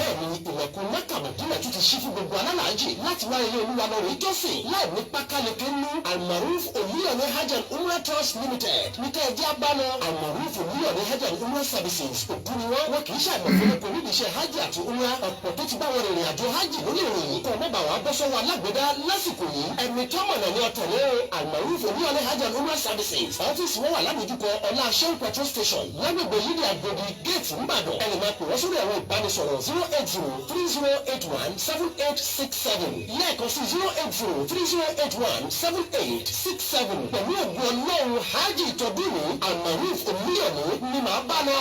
Bẹ́ẹ̀ ni ilẹ̀kùn Mẹ́kà Mẹ̀dínà tún ti ṣí fún gbogbo alálàájì láti wá ilé Olúwa lọ rí jọ́sìn láì ní pákáleke nú. Almaroof Olúyọ̀lé Hajj and Umrah Trust Limited ní ká ẹ jẹ́ abáná. Almaroof Olúyọ̀lé Hajj and Umrah Services, òkú ni wọ́n, wọn kì í ṣàìmọ̀ fún kò nídìí iṣẹ́ hajj àti umrah. Ọ̀pọ̀ tó ti bá wọn rìnrìn àjò hajj lórí ìròyìn kò má bàa wá bọ́ sọ́wọ́ alágbèdá lásìkò yìí. Ẹni tó mọ̀nà ní ọ̀tẹ̀lẹ́ o. Almaroof Olúyọ̀lé Hajj and Umrah Services, ọ́fíìsì wọn wà ládojúkọ Ọlá Shell petrol station, lágbègbè Yídì Àgbòdì gate, Nìbàdàn. Ẹni máa pè wọ́n sórí ẹ̀rọ ìbánisọ̀rọ̀ 08030817867, lẹ́ẹ̀kan sí, 08030817867. Pẹ̀lú ògùn Ọlọ́run, hajj ìtọ́dún ní Almaroof Olúyọ̀lé ni màá bá lọ.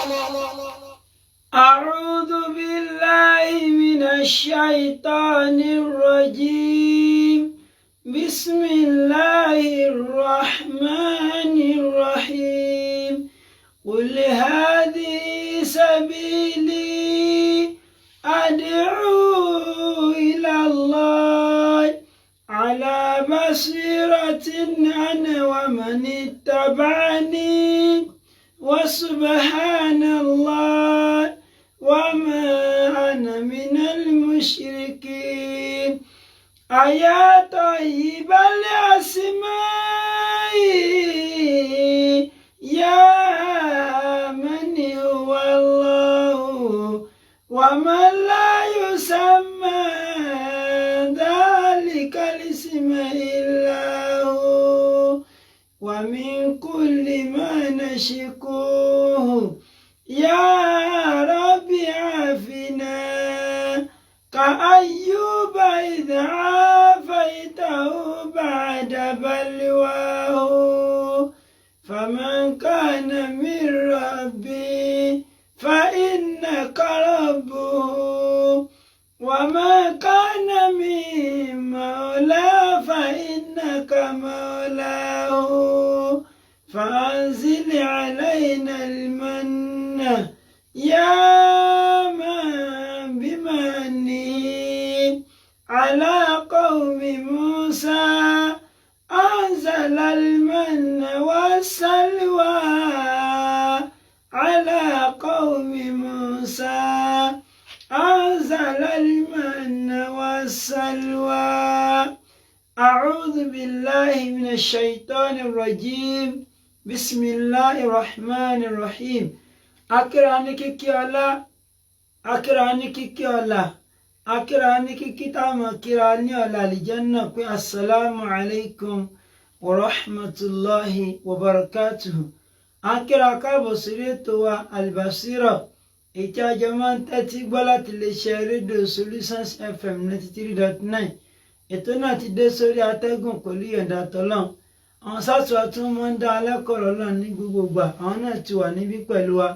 أعوذ بالله من الشيطان الرجيم. بسم الله الرحمن الرحيم. قل هذه سبيلي أدعو إلى الله على بصيرة أنا ومن اتبعني، وسبحان الله وما أنا من المشركين. أيا طيب الأسماء، يا من هو الله ومن لا يسمى ذلك الاسم إلا هو، ومن كل ما نشكوه يا رب عافنا، كأيوب إذ عافيته بعد بلواه. فمن كان من ربي فإنك ربه، وما كان من مولى فإنك مولاه. فأنزل علينا المن يا من بمنه على قوم موسى أنزل المن والسلوى، على قوم موسى أنزل المن والسلوى. أعوذ بالله من الشيطان الرجيم. بسم الله الرحمن الرحيم. Akíra ní kíkí ọlá, akíra ní kíkí ọlá, akíra ní kíkí táwọn kíra ní ọlá àlìjẹ́nnà pé السلام عليكم ورحمة الله وبركاته. Akíra káàbọ̀ sórí ètò wa Albasira, ètí àjọ máa ń tẹ́tí gbọ́ láti lè ṣe rédíò Solutions FM 93.9. Ètò náà ti dé sórí atẹ́gùn pẹ̀lú ìyọ̀ǹda tọ́lọ́n. Àwọn sátúwà tí wọ́n máa ń dá alẹ́kọ̀ọ́rọ̀ náà ní gbogbo ìgbà, àwọn náà ti wà níbí pẹ̀lú wa.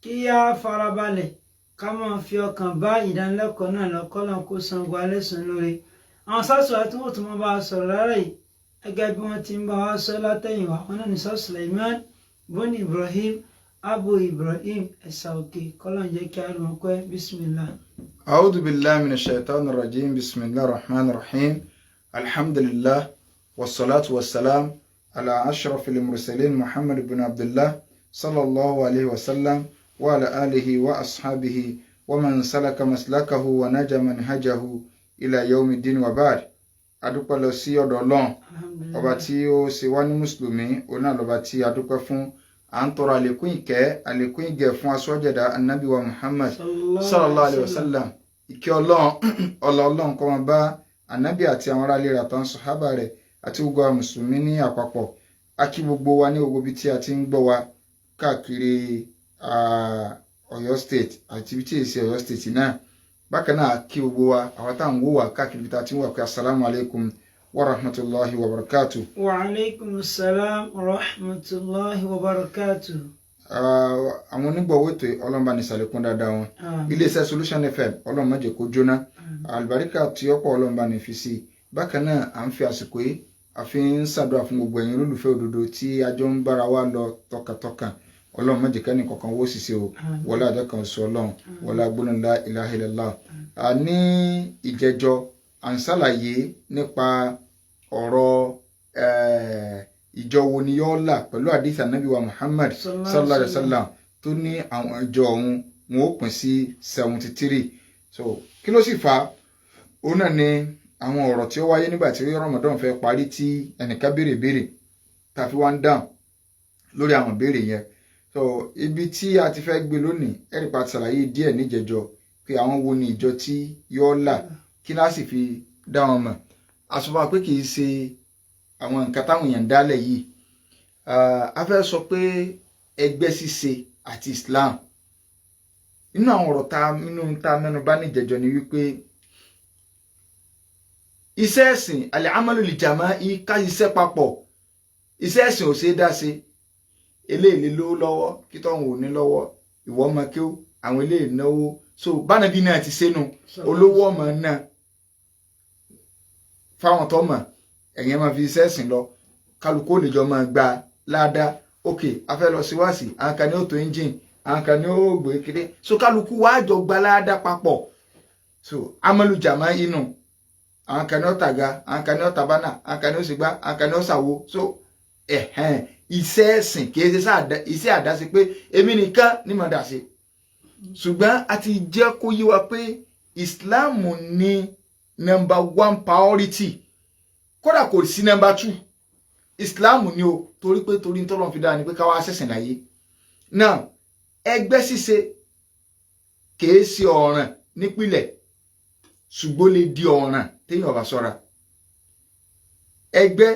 Kí á farabalẹ̀, ká máa fi ọkàn bá ìdánilẹ́kọ̀ọ́ náà lọ, kọ́lọ́n kó san gbọ́ alẹ́ sùn lórí. Àwọn sátúwà tí wọ́n tún máa bá a sọ̀rọ̀ lára yìí gẹ́gẹ́ bí wọ́n ti ń bá wa sọ látẹ̀yìnwá, àwọn náà ní sọ Suleiman boni Ibrahim, Abu Ibrahim Ẹ̀sà Òkè. Kọ́lọ́n jẹ́ kí á rí wọn pẹ́. بسم الله. أعوذ بالله من الشيطان الرجيم. بسم الله الرحمن الرحيم. الحمد لله والصلاة والسلام على أشرف المرسلين محمد بن عبد الله صلى الله عليه وسلم وعلى آله وأصحابه ومن سلك مسلكه ونجى منهجه إلى يوم الدين، وبعد. Adúpẹ́ lọ sí ọ̀dọ̀ Ọlọ́run ọba tí ó ṣe wá ní mùsùlùmí. Òun náà lọ́ba tí a dúpẹ́ fún. À ń tọrọ àlékún ìkẹ́, àlékún ìgẹ̀ fún aṣọ́jẹ̀dá anabi wa Muhammad صلى الله عليه وسلم. Ìkẹ́ Ọlọ́run, ọlá Ọlọ́run kó máa bá anabi àti àwọn aráalé rẹ̀ àtàwọn sàhábà rẹ̀ àti gbogbo àwọn mùsùlùmí ní àpapọ̀. A kí gbogbo wa ní gbogbo ibi tí a ti ń gbọ́ wa káàkiri Ọ̀yọ́ State àti ibi tí èsì Ọ̀yọ́ State náà. Bákan náà, kí gbogbo wa, àwọn táwọn ń wò wá káàkiri ibi tá a ti ń wà pé السلام عليكم ورحمة الله وبركاته. وعليكم السلام ورحمة الله وبركاته. Àwọn onígbọ̀wọ́ ètò, Ọlọ́run bá ní ṣàlékún dáadáa wọn. Iléeṣẹ́ Solution FM, Ọlọ́run má jẹ́ kó jóná. Àlùbáríkà tí ọ̀pọ̀, Ọlọ́run bá ní fi sí i. Bákan náà, à ń fi àsìkò yìí a fi ń ṣàdúrà fún gbogbo ẹ̀yin olólùfẹ́ òdodo tí a jọ ń bára wa lọ tọkàntọkàn. Ọlọ́run má jẹ́ kẹ́ni kankan wó ṣiṣẹ́ o. Wọlé àjọ kan sọ Ọlọ́run, wọlé agbóná لا إله إلا الله. Ní ìjẹjọ, à ń ṣàlàyé nípa ọ̀rọ̀ ìjọ wo ni yóò là pẹ̀lú àdìsí ànábì wa Muhammad صلى الله عليه وسلم tó ní àwọn ìjọ ọ̀hún wọn ó pín sí 73. So kí ló sì fà á? Òun náà ni àwọn ọ̀rọ̀ tí ó wáyé nígbà tí Ramadan fẹ́ parí, tí ẹnìkan béèrè béèrè tá a fi wá ń dáhùn lórí àwọn béèrè yẹn. So ibi tí a ti fẹ́ gbé lónìí, ẹ̀rí pa ti ṣàlàyé díẹ̀ níjẹjọ pé àwọn wo ni ìjọ tí yóò là, kí náà sì fi dá wọn mọ̀. A sọ fún wa pé kì í ṣe àwọn nǹkan táwọn èèyàn ń dálẹ̀ yìí. A fẹ́ sọ pé ẹgbẹ́ ṣíṣe àti Islam, nínú àwọn ọ̀rọ̀ tá nínú tá mẹ́nu bà níjẹjọ ni wípé iṣẹ́ ẹ̀sìn al-amalu li-jama'i, ká iṣẹ́ papọ̀, iṣẹ́ ẹ̀sìn ò ṣeé dá ṣe. Eléyìí lówó lọ́wọ́ kí tọ́hún ò ní lọ́wọ́, ìwọ ọmọ kí ó àwọn eléyìí náwó. So bánàbí náà ti sẹ́nu olówó ọmọ náà fáwọn tó mọ̀, ẹ̀yìn máa fi iṣẹ́ ẹ̀sìn lọ, kálukú ó lè jọ máa gba ládàá. Ok, a fẹ́ lọ sí wáàsí, àwọn kan ní ó tó engine, àwọn kan ní ó gbé kiri, so kálukú wàá jọ gba ládàá papọ̀. So amalu jama'i inú, àwọn kan ní ó tàga, àwọn kan ní ó tabana, àwọn kan ní ó sì gbá, àwọn kan ní ó sàwo. So ẹ̀hẹ́n, iṣẹ́ ẹ̀sìn kì í ṣe iṣẹ́ àdáṣe pé èmi nìkan ní màá dà sí, ṣùgbọ́n a ti jẹ́ kó yé wa pé Islam ní number one priority, kódà kò sí number two, Islam ni o. Torí pé torí tọ́lọ́run fi dára ni pé ká wá ṣẹ̀sìn láyé náà. Ẹgbẹ́ ṣíṣe kìí ṣe ọ̀ràn nípìlẹ̀, ṣùgbọ́n lè di ọ̀ràn téèyàn bá ṣọ́ra. Ẹgbẹ́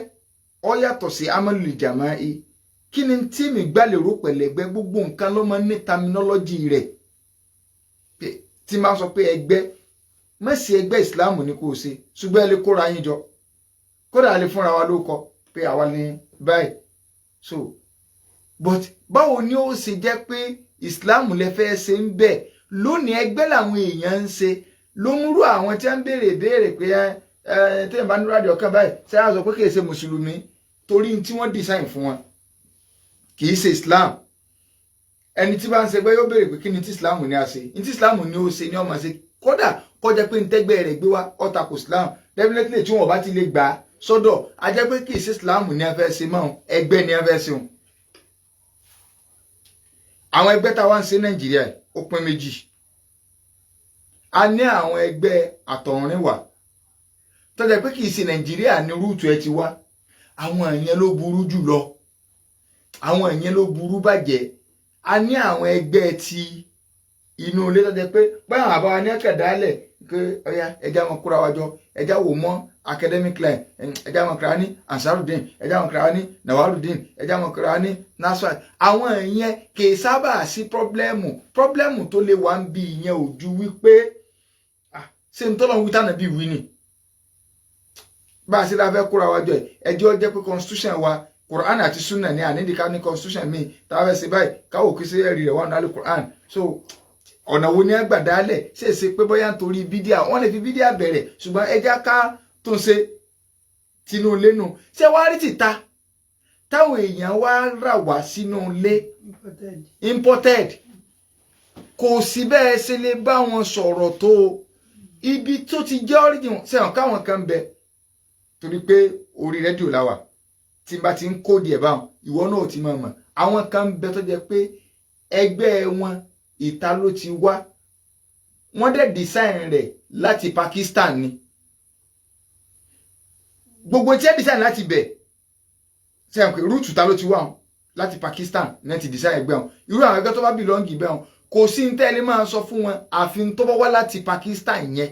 ó yàtọ̀ sí amalu jama'i. Kí ni tí mi gbàlérò pẹ̀lẹ́gbẹ́? Gbogbo nǹkan ló máa ń ní terminology rẹ̀. Tí máa sọ pé ẹgbẹ́, má sí ẹgbẹ́ ìsìláàmù ni kò ṣe, ṣùgbọ́n ẹ lè kóra yín jọ, kódà ẹ lè fúnra wa ló kọ pé àwa ni báyìí. So but báwo ni ó ṣe jẹ́ pé ìsìláàmù lẹ fẹ́ ṣe ń bẹ̀ lónìí? Ẹgbẹ́ làwọn èèyàn ń ṣe ló ń rú àwọn tí wọ́n ń béèrè béèrè pé ẹ ẹ téèyàn bá ní rádìó kan báyìí, ṣé á sọ pé kì í ṣe mùsùlùmí? Torí tí wọ́n design fún wọn kì í ṣe Islam. Ẹni tí bá ń ṣẹgbẹ́ yóò béèrè pé kí ni tí Islam ní a ṣe, ní tí Islam ní ó ṣe ní ọmọ ṣe, kódà kọjá pé ntẹ́gbẹ́ rẹ̀ gbé wá ó tako Islam. Definitely, tí wọn bá ti lè gbà á sọ́dọ̀, a jẹ́ pé kì í ṣe Islam ní a fẹ́ ṣe mọ́, ẹgbẹ́ ní a fẹ́ ṣe wọn. Àwọn ẹgbẹ́ tá a wá ń ṣe Nàìjíríà, ó pín méjì. A ní àwọn ẹgbẹ́ àtọ̀húnrìnwá tó jẹ́ pé kì í ṣe Nàìjíríà ní root ẹ ti wá. Àwọn ìyẹn ló burú jù lọ, àwọn ìyẹn ló burú bàjẹ́. A ní àwọn ẹgbẹ́ ti inú ilé tó jẹ́ pé báyọ̀ àbáwá ní ẹ̀kẹ́dálẹ̀ pé ọ̀yá, ẹja wọn kóra wa jọ, ẹja wò mọ́ academic line, ẹja wọn kra ní Ansarudin, ẹja wọn kra ní Nawarudin, ẹja wọn kra ní Nasfat. Àwọn ìyẹn kì í sábà sí problem. Problem tó lè wà ń bí ìyẹn ò ju wípé ṣé n tọ́lọ́ wí tánà bí wí ni bá a ṣe la fẹ́ kóra wa jọ. Ẹ̀ ẹjọ́ jẹ́ pé constitution wa, Quran àti Sunna ní ànídìí ní constitution mi tá a fẹ́ ṣe báyìí, káwọ́ kí sí ẹ̀rí rẹ̀ wà nínú Quran. So ọ̀nà wo ni ẹ gbà dálẹ̀? Ṣe é ṣe pé bóyá nítorí bídíà, wọ́n lè fi bídíà bẹ̀rẹ̀, ṣùgbọ́n ẹja ká tó ń ṣe tinú ilé nù. Ṣé wàá rí tìta táwọn èèyàn wá rà wá sínú ilé, imported, kò sí bẹ́ẹ̀ ṣe lè bá wọn sọ̀rọ̀ tó ibi tó ti jẹ́ origin sẹ́wọ̀n káwọn kan bẹ. Torí pé orí rédíò la wà, tí n bá ti ń kóòdì ẹ̀ báwọn, ìwọ náà ti máa mọ̀. Àwọn kan bẹ tó jẹ́ pé ẹgbẹ́ wọn, ìta ló ti wá, wọ́n dẹ̀ design rẹ̀ láti Pakistan ni. Gbogbo tí ẹ design láti bẹ̀ sẹ́wọ̀n pé root ta ló ti wá wọn, láti Pakistan ní ti design ẹgbẹ́ wọn. Irú àwọn ẹgbẹ́ tó bá belong bẹ́ẹ̀ wọn, kò sí ní tẹ́lẹ̀ máa sọ fún wọn àfi tó bá wá láti Pakistan yẹn.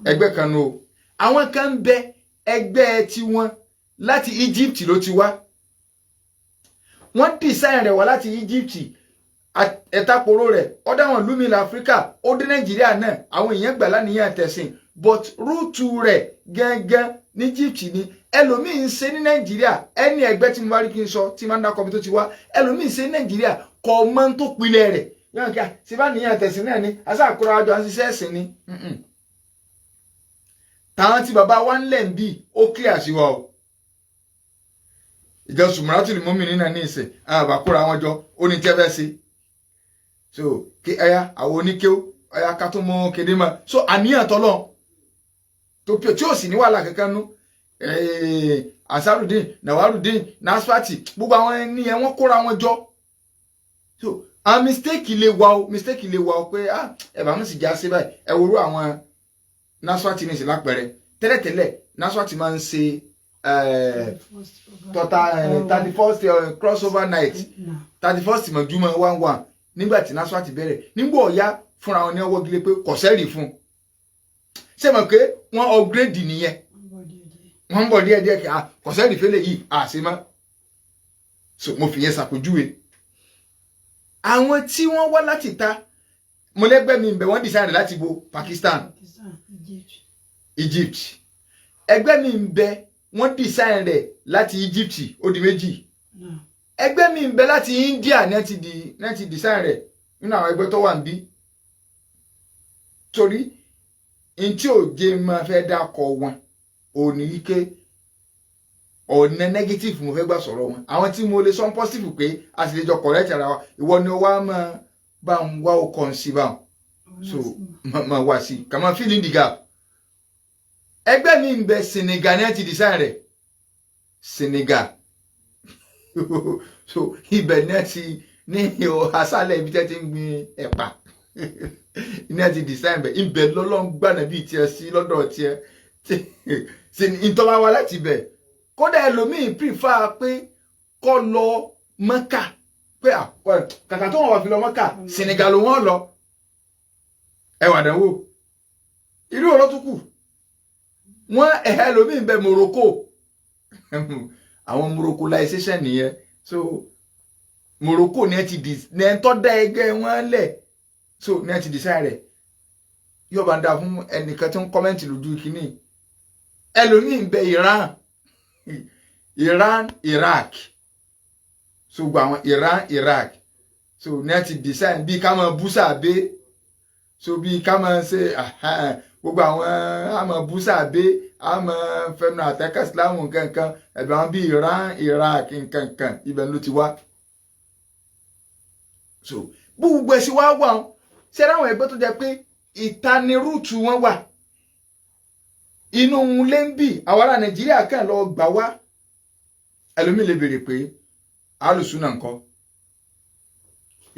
Ẹgbẹ́ kan nù o. Àwọn kan ń bẹ, ẹgbẹ́ tiwọn láti Egypt ló ti wá. Wọ́n design rẹ̀ wá láti Egypt, ẹ̀tàpọ̀rọ̀ rẹ̀ ọ̀dọ̀ àwọn ìlú mi ilẹ̀ Áfíríkà, ó dé Nàìjíríà náà. Àwọn èèyàn gbà láníyàn tẹ̀sìn, but root rẹ̀ gángan ní Egypt ni. Ẹlòmíì ń ṣe ní Nàìjíríà, ẹni ẹgbẹ́ tí mo bá rí kí n sọ tí máa ń dákọ̀ bí tó ti wá, ẹlòmíì ń ṣe ní Nàìjíríà, kò mọ tó pilẹ̀ rẹ̀ yóò kí a ṣe bá níyàn tẹ̀sìn náà ni aṣáàkúrò àjọ à ń ṣiṣẹ́ ẹ̀sìn ni. Táwọn tí bàbá wa ń lẹ̀ ń bí ó clear sí wa o. Ìjọ Sùmùràtù mọ́mì nínà ní ìsìn, àwọn àbákúra wọn jọ, ó ní tẹ́ fẹ́ sí. So kí ẹyà àwọn oníkéw ẹyà ká tó mọ kéde mọ. So àníyàn tọ́lọ̀ tó pure tí ò sì ní wàhálà kankan nú. Ansarudin, Nawarudin, Nasfati, gbogbo àwọn ẹni yẹn, wọ́n kóra wọn jọ. So Àwọn mistake lè wà o, mistake lè wà o pé ah, ẹ bá mú sì já sí báyìí. Ẹ worú àwọn NASFAT ní ìsìn lápẹẹrẹ, tẹ́lẹ̀tẹ́lẹ̀ NASFAT máa ń ṣe tọ́ta 31st crossover night, 31st mọ̀júmọ́ 1/1. Nígbà tí NASFAT bẹ̀rẹ̀, nígbà ọ̀yá fúnra wọn ní ọwọ́ gilé pé kò sẹ́rì fún un. Ṣé mọ̀ pé wọ́n upgrade nìyẹn? Wọ́n ń bọ̀ díẹ̀ díẹ̀ kí kò sẹ́rì fẹ́lẹ̀ yìí àṣemọ́. So mo fi yẹn ṣàpèjúwe àwọn tí wọ́n wá láti ta. Mọ̀lẹ́gbẹ́ mi ń bẹ, wọ́n design láti bo Pakistan, Egypt. Ẹgbẹ́ mi ń bẹ, wọ́n design rẹ̀ láti Egypt, ó di méjì. Ẹgbẹ́ mi ń bẹ láti India ní ti di ní ti design rẹ̀ nínú àwọn ẹgbẹ́ tó wà ń bí. Torí n tí ò jẹ́ máa fẹ́ dákọ̀ wọn ò ní wípé ọ̀nà negative mo fẹ́ gbà sọ̀rọ̀ wọn. Àwọn tí mo lè sọ positive pé a sì lè jọ correct ara wa, ìwọ ni wàá máa bá ń wá ọkọ̀ ń sí báwọn, so máa wá sí kà máa fill in the gap. Ẹgbẹ́ mi ń bẹ, Senegal ní ti design rẹ̀, Senegal. So ibẹ̀ ní ti ní aṣálẹ̀ ibi tẹ́ ti ń gbin ẹ̀pà ní ti design bẹ̀. Ibẹ̀ lọ́lọ́run gbànà bíi tiẹ̀ sí lọ́dọ̀ tiẹ̀ ìtọ́ba wa láti bẹ̀. Kódà ẹlòmíì prefer pé kó lọ Mẹ́kà, pé kàkà tó wọn wà fi lọ Mẹ́kà, Senegal ló wọ́n lọ. Ẹ wà dánwò irú ọ̀rọ̀ tó kù wọ́n. Ẹ̀hẹ́, ẹlòmíì bẹ Morocco, àwọn Moroccoization nìyẹn. So Morocco ní ẹ ti di ní ẹ tọ́ da ẹgbẹ́ wọn lẹ̀, so ní ẹ ti design rẹ̀. Yóò bá ń da fún ẹnìkan tó ń comment lójú kínní. Ẹlòmíì bẹ Iran, Iran, Iraq. So gbogbo àwọn Iran, Iraq, so ní ẹ ti design bíi ká máa bú sàbẹ, so bíi ká máa ṣe gbogbo àwọn àmọ́ bú sàbẹ, àmọ́ fẹnu àtẹkẹ Ìsìlámù nkankan. Ẹ̀bẹ̀ àwọn bíi Iran, Iraq nkankan, ibẹ̀ ló ti wá. So gbogbo ẹ̀sìn wá wà wọn ṣe ráwọn ẹgbẹ́ tó jẹ́ pé ìtanirúùtù wọn wà inú ilé ń bì, àwọn ará Nàìjíríà kàn lọ gbà wá. Ẹlòmíì lè béèrè pé alùsùnà ńkọ́?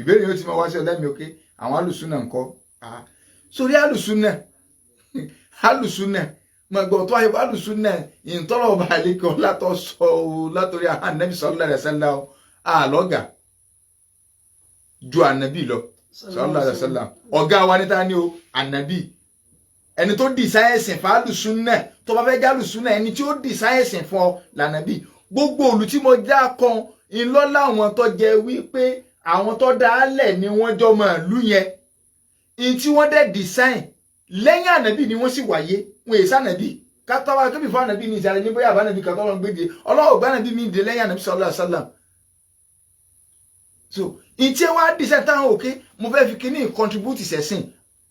Ìbéèrè yóò ti máa wá sí ọlẹ́mi òkè. Àwọn alùsùnà ńkọ́? Sórí alùsùnà, alùsùnà mà gbọ́ tó ayé alùsùnà ìtọ́lọ̀ ọba àlekọ́ látọ̀ sọ ọ́ látọ̀rí ànábì sallallahu alaihi wasallam, àlọ́gà ju ànábì lọ sallallahu alaihi wasallam. Ọ̀gá wa níta ni o, ànábì. Ẹni tó dì sáyẹ̀sìn fún alùsùnà, tó bá fẹ́ jẹ́ alùsùnà, ẹni tí ó dì sáyẹ̀sìn fún ọ lànàbì. Gbogbo òlù tí mo já kan ńlọ́lá, àwọn tó jẹ wípé àwọn tó dá lẹ̀ ni wọ́n jọ mọ̀ ìlú yẹn, in tí wọ́n dẹ̀ design lẹ́yìn ànábì ni wọ́n sì wáyé. Wọn èsì ànábì kátọ́wá kébì fún ànábì ní ìsàlẹ̀ ní bóyá àbánábì kan tọ́lọ́ ń gbé de ọlọ́wọ́ gbé ànábì mi dé lẹ́yìn ànábì sallallahu alaihi wasallam. So in tí wọ́n á design táwọn òkè, mo fẹ́ fi kíní contribute sẹ̀sìn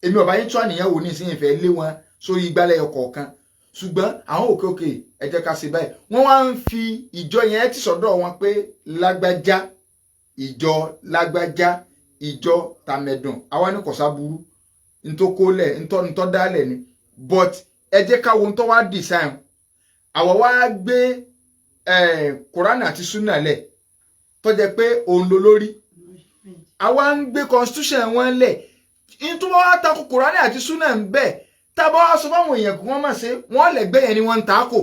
èmi ọ̀bá yín tó àníyàn wò ní ìsinyìí fẹ́ lé wọn sórí ìgbálẹ̀ ọkọ̀ọ̀kan. Ṣùgbọ́n àwọn òkè òkè, ẹ jẹ́ ká ṣe báyìí. Wọ́n wá ń fi ìjọ yẹn ti sọ́dọ̀ wọn pé lágbájá, ìjọ lágbájá, ìjọ tàmẹ̀dùn. Àwa ní kọ̀sá burú ntòkólẹ̀ ntọ́ dálẹ̀ ni, but ẹ jẹ́ ká wo ntọ́ wá design. Àwa wá gbé Kùránì àti súnà lẹ̀ tó jẹ́ pé òun ló lórí. Àwa ń gbé constitution wọn lẹ̀ ntọ́ wá takò Kùránì àti súnà ń bẹ̀. Tá a bá wá sọ fáwọn èèyàn kí wọ́n má ṣe, wọ́n lẹ̀gbẹ́ yẹn ni wọ́n ń takò.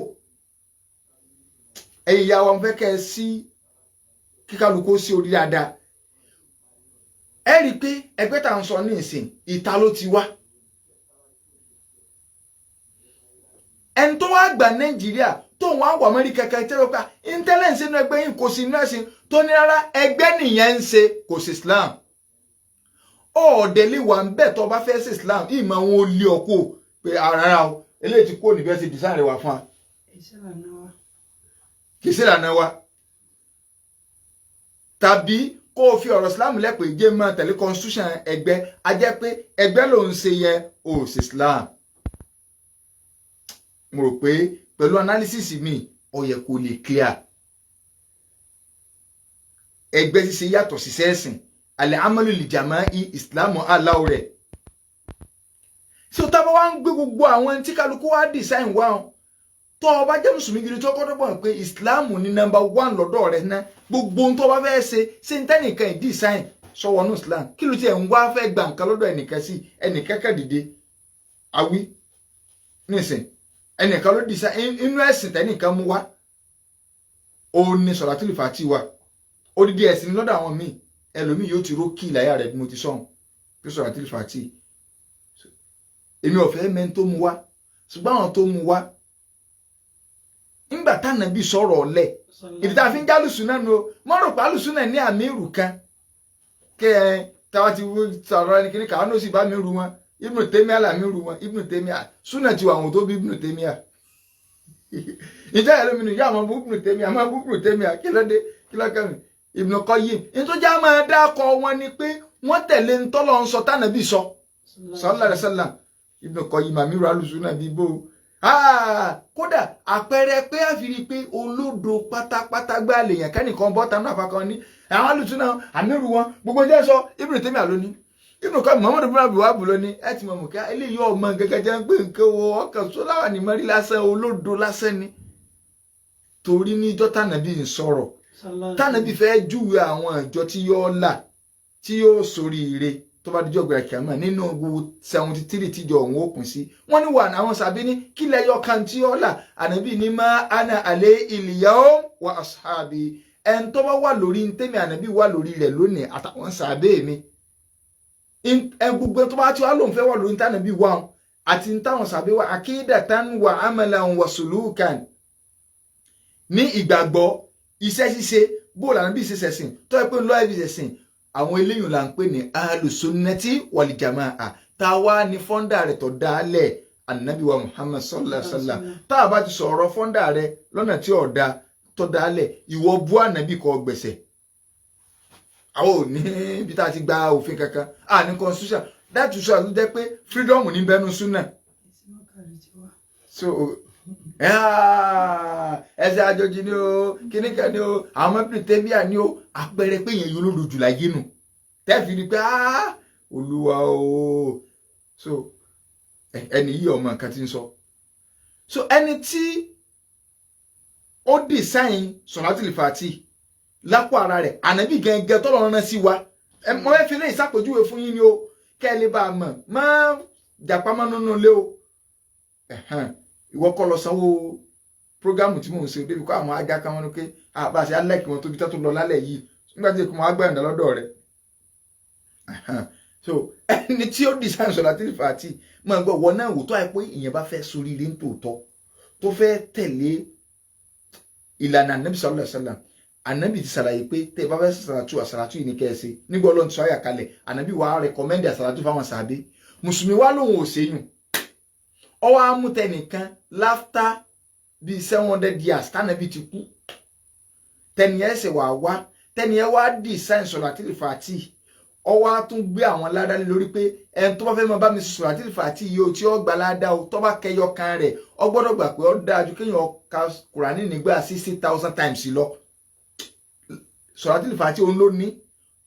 Ẹ̀yin ìyá wa, ń fẹ́ kẹ́ ẹ sí kíkálukú sí orí dáadáa. Ẹ rí i pé ẹgbẹ́ tá à ń sọ ní ìsìn, ìta ló ti wá. Ẹni tó wá gbà Nàìjíríà tó wọn wà mọ́rí kẹ̀kẹ́ tẹ́lẹ̀ pé intelligence inú ẹgbẹ́ yìí kò sí inú ẹ̀sìn tó ní rárá, ẹgbẹ́ nìyẹn ń ṣe, kò sí Islam. Ọ̀ọ́dẹ̀ lè wà ń bẹ̀ tó bá fẹ́ sí Islam, ìmọ̀ wọn ò lé ọkọ̀ pé rárá o, eléyìí ti kó níbẹ̀ ṣe design rẹ̀ wá fún wa, kì í sí ìlànà wa. Tàbí kó o fi ọ̀rọ̀ Islam lẹ́pẹ̀ jẹ́ máa tẹ̀lé constitution ẹgbẹ́, a jẹ́ pé ẹgbẹ́ ló ń ṣe yẹn, ò sí Islam. Mo rò pé pẹ̀lú analysis mi, ó yẹ kó lè clear. Ẹgbẹ́ ṣíṣe yàtọ̀ sí sẹ́ẹ̀sìn alẹ́ amalu lìjàmá ìsìlámù aláwọ̀ rẹ̀. So tábà wá ń gbé gbogbo àwọn tí kálukú wá design wá wọn, tó o bá jẹ́ mùsùlùmí gidi tó kọ́dọ̀ pọ̀ pé ìsìláàmù ní number one lọ́dọ̀ rẹ̀ ná, gbogbo ohun tó bá fẹ́ ṣe ṣe ń tẹ́nìkan design sọwọ́nù Islam kí ló tiẹ̀ ń wá fẹ́ gba nǹkan lọ́dọ̀ ẹnìkan sí ẹnìkan kan dìde awí nísìn ẹnìkan ló dìsa inú ẹ̀sìn tẹ́nìkan mú wá òun ni Sọ̀látùlì Fàtí wà odidi ẹ̀sìn lọ́dọ̀ àwọn míì ẹlòmíì yóò ti ró kí ìláyà rẹ̀ bí mo ti sọ̀hún pé Sọ̀látùlì Fàtí èmi ò fẹ́ mẹ́ni tó mú wá ṣùgbọ́n àwọn tó mú wá ńgbà tánàbí sọ̀rọ̀ ọ̀lẹ̀ ìdí tá a fi ń jálùsùn náà nu o mọ́ rò pé alùsùn náà ní àmì ìrù kan kẹ ẹ táwa ti sọ̀rọ̀ ẹni kíní káwọn náà sì bá mi rú wọn Ibn Taymiyyah là mi rú wọn Ibn Taymiyyah súnà ti wà àwọn tó bí Ibn Taymiyyah ìjà ẹ̀ lómi nù yá àwọn Ibn Taymiyyah àwọn Ibn Taymiyyah kí ló dé kí ló kẹ́mi Ibn Qayyim nítorí a máa dákọ̀ wọn ni pé wọ́n tẹ̀lé ntọ́lọ́ ń sọ tánàbí sọ sallallahu alaihi wasallam Ibn Qayyim àmì rú alùsùn náà bí bó kódà àpẹẹrẹ pé àfìrí pé olódo pátápátá gbá lèèyàn kẹ́nìkan bọ́ tanú àpapọ̀ ní àwọn alùsùn náà àmírù wọn gbogbo jẹ́ sọ Ibn Taymiyyah lónìí Ibn Qayyim Muhammadu bin Abdul Wahhab lónìí ẹ ti mọ̀ mọ̀ ká eléyìí ọmọ gẹ́gẹ́ jẹ́ pé nǹkan wo ọkàn sóláwà ní mọ́rí lásán olódo lásán ni torí níjọ́ tànàbí ń sọ̀rọ̀ tànàbí fẹ́ júwe àwọn ìjọ tí yóò là tí yóò soríire tó bá dijọ́ gbẹ̀rẹ̀ kìámà nínú gbogbo 73 tíjọ òun ó pín sí wọ́n ní wà àwọn sàbí ní kílẹ̀ yọ kan tí ó là ànábì ní má ana alẹ́ ìlìyàwó wa ashabi ẹn tó bá wà lórí ntẹ́mi ànábì wà lórí rẹ̀ lónìí àtàwọn sàbẹ́ mi ẹn gbogbo tó bá tí wà lóun fẹ́ wà lórí ntànábì wà wọn àti ntàwọn sàbẹ́ wà akídàtàn wà amalan wà sulukan ní ìgbàgbọ́ iṣẹ́ ṣíṣe bóòlù ànábì ṣe ṣẹ̀sìn tó yẹ pé ńlọ́ọ̀ ẹ̀bí ṣẹ̀sìn àwọn eléyìí là ń pè ní alùsùnnati wàlìjàmáà tá a wá ní fọ́ndà rẹ̀ tó dálẹ̀ anabi wa muhammad sallallahu alaihi wa sallam tá a bá ti sọ̀rọ̀ fọ́ndà rẹ̀ lọ́nà tí ò da tó dálẹ̀ ìwọ bú ànábì kó gbẹ̀sẹ̀ àwọn ò ní ibi tá a ti gba òfin kankan a ní constitution that is why ló jẹ́ pé freedom ní bẹ́nu súnà so ẹsẹ̀ àjòjì ni o kíníkan ni o àwọn pìrìtẹ́bíà ni o àpẹẹrẹ pé yẹn yóò lójú láyé nù tẹ́ẹ̀fì ni pé olúwa o so ẹni yìí ọmọ nǹkan ti ń sọ so ẹni tí ó design Sọ̀látùlì Fàtí lápò ara rẹ̀ ànábì gẹ́gẹ́ tọ́lọ̀ rán sí wa mo fẹ́ fi lè ṣàpèjúwe fún yín ni o kẹ́ ẹ lè bá a mọ̀ má jàpá mọ́ nínú ilé o ìwọ kọ́ lọ sanwó prógámù tí mò ń ṣe débi kó àwọn ajá kan wọn ni pé àbá ṣe alẹ́kì wọn tóbi tó lọ lálẹ́ yìí nígbà tí èkó wọn á gbẹ̀yìndà lọ́dọ̀ rẹ̀ so ẹni tí ó design Sọ̀látùlì Fàtí máa gbọ́ wọn náà wò tó àìpé ìyẹn bá fẹ́ soríire nítòótọ́ tó fẹ́ tẹ̀lé ìlànà ànábì sallallahu alaihi wasallam ànábì ti ṣàlàyé pé tẹ́ ẹ bá fẹ́ sàlàtú àsàlàtú yìí ní kẹ́ ẹ ṣe nígbà Ọlọ́run ti sọ àyà kalẹ̀ ànábì wàá rẹkọmẹ́ndì àsàlàtú fáwọn sàbí mùsùlùmí wá lòun ò ṣèyùn ọwọ́ amútẹnìkan láftà bíi 700 years tánàbí ti kú tẹnìyẹn ṣe wà wá tẹnìyẹn wá design Sọ̀látùlì Fàtí ọwọ́ á tún gbé àwọn ládàá lórí pé ẹni tó bá fẹ́ máa bá mi Sọ̀látùlì Fàtí yìí o tí ó gba ládàá o tó bá kẹyọ kan rẹ̀ ọ gbọ́dọ̀ gbà pé ó dáa ju kéèyàn ka Kùránì nígbà 60,000 times lọ Sọ̀látùlì Fàtí òun ló ní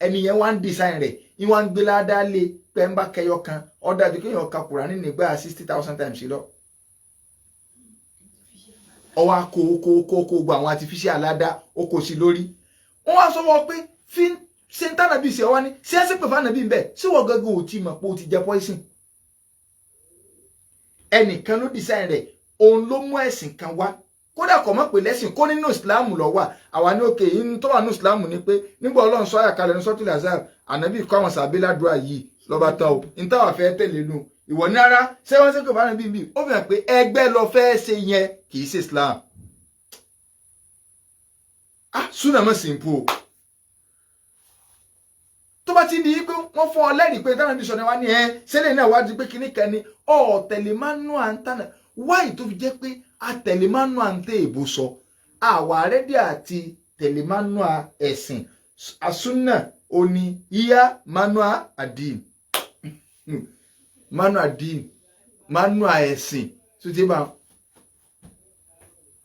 ẹnìyẹn wá ń design rẹ̀ ìwà ń gbé ládàá lé pé ń bá kẹyọ kan ó dáa ju kéèyàn ka Kùránì nígbà 60,000 times lọ ọwọ́ kó kó kó kó gbogbo àwọn artificial aládá ó kò sí lórí wọ́n wá sọ wọ́n pé fi ṣe ń tànà bí ṣe wá ní ṣé ẹ sì pè fànà bí bẹ́ẹ̀ ṣé wọ́n gángan ò tí mọ̀ pé ó ti jẹ poison ẹnìkan ló design rẹ̀ òun ló mú ẹ̀sìn kan wá kódà kò mọ̀ pé lẹ́sìn kó nínú ìsìláàmù ló wà àwa ní òkè yìí tó wà nínú ìsìláàmù ni pé nígbà Ọlọ́run sọ àyàkálẹ̀ ní sọ́tìlẹ̀ azar ànábì kọ́ àwọn sàbí ládùúrà yìí lọ́ba tán o ní táwa fẹ́ tẹ̀lé nu ìwọ ní ara ṣé wọ́n ṣe kò bá níbí bí ó fi hàn pé ẹgbẹ́ lọ fẹ́ ṣe yẹn kì í ṣe Islam ah súnà mọ̀ simple o tó bá ti di pé wọ́n fún ọ lẹ́rìí pé tánà bí sọ ni wá ní ẹ ṣẹlẹ̀ náà wá di pé kíní kan ni ọ̀tẹ̀lẹ̀ manual ń tànà wáyé tó fi jẹ́ pé àtẹ̀lé manual ń tẹ èbó sọ àwa rẹ́dí àti tẹ̀lé manual ẹ̀sìn àsúnà òní yíyá manual àdìm manual dín manual ẹ̀sìn tó ti bá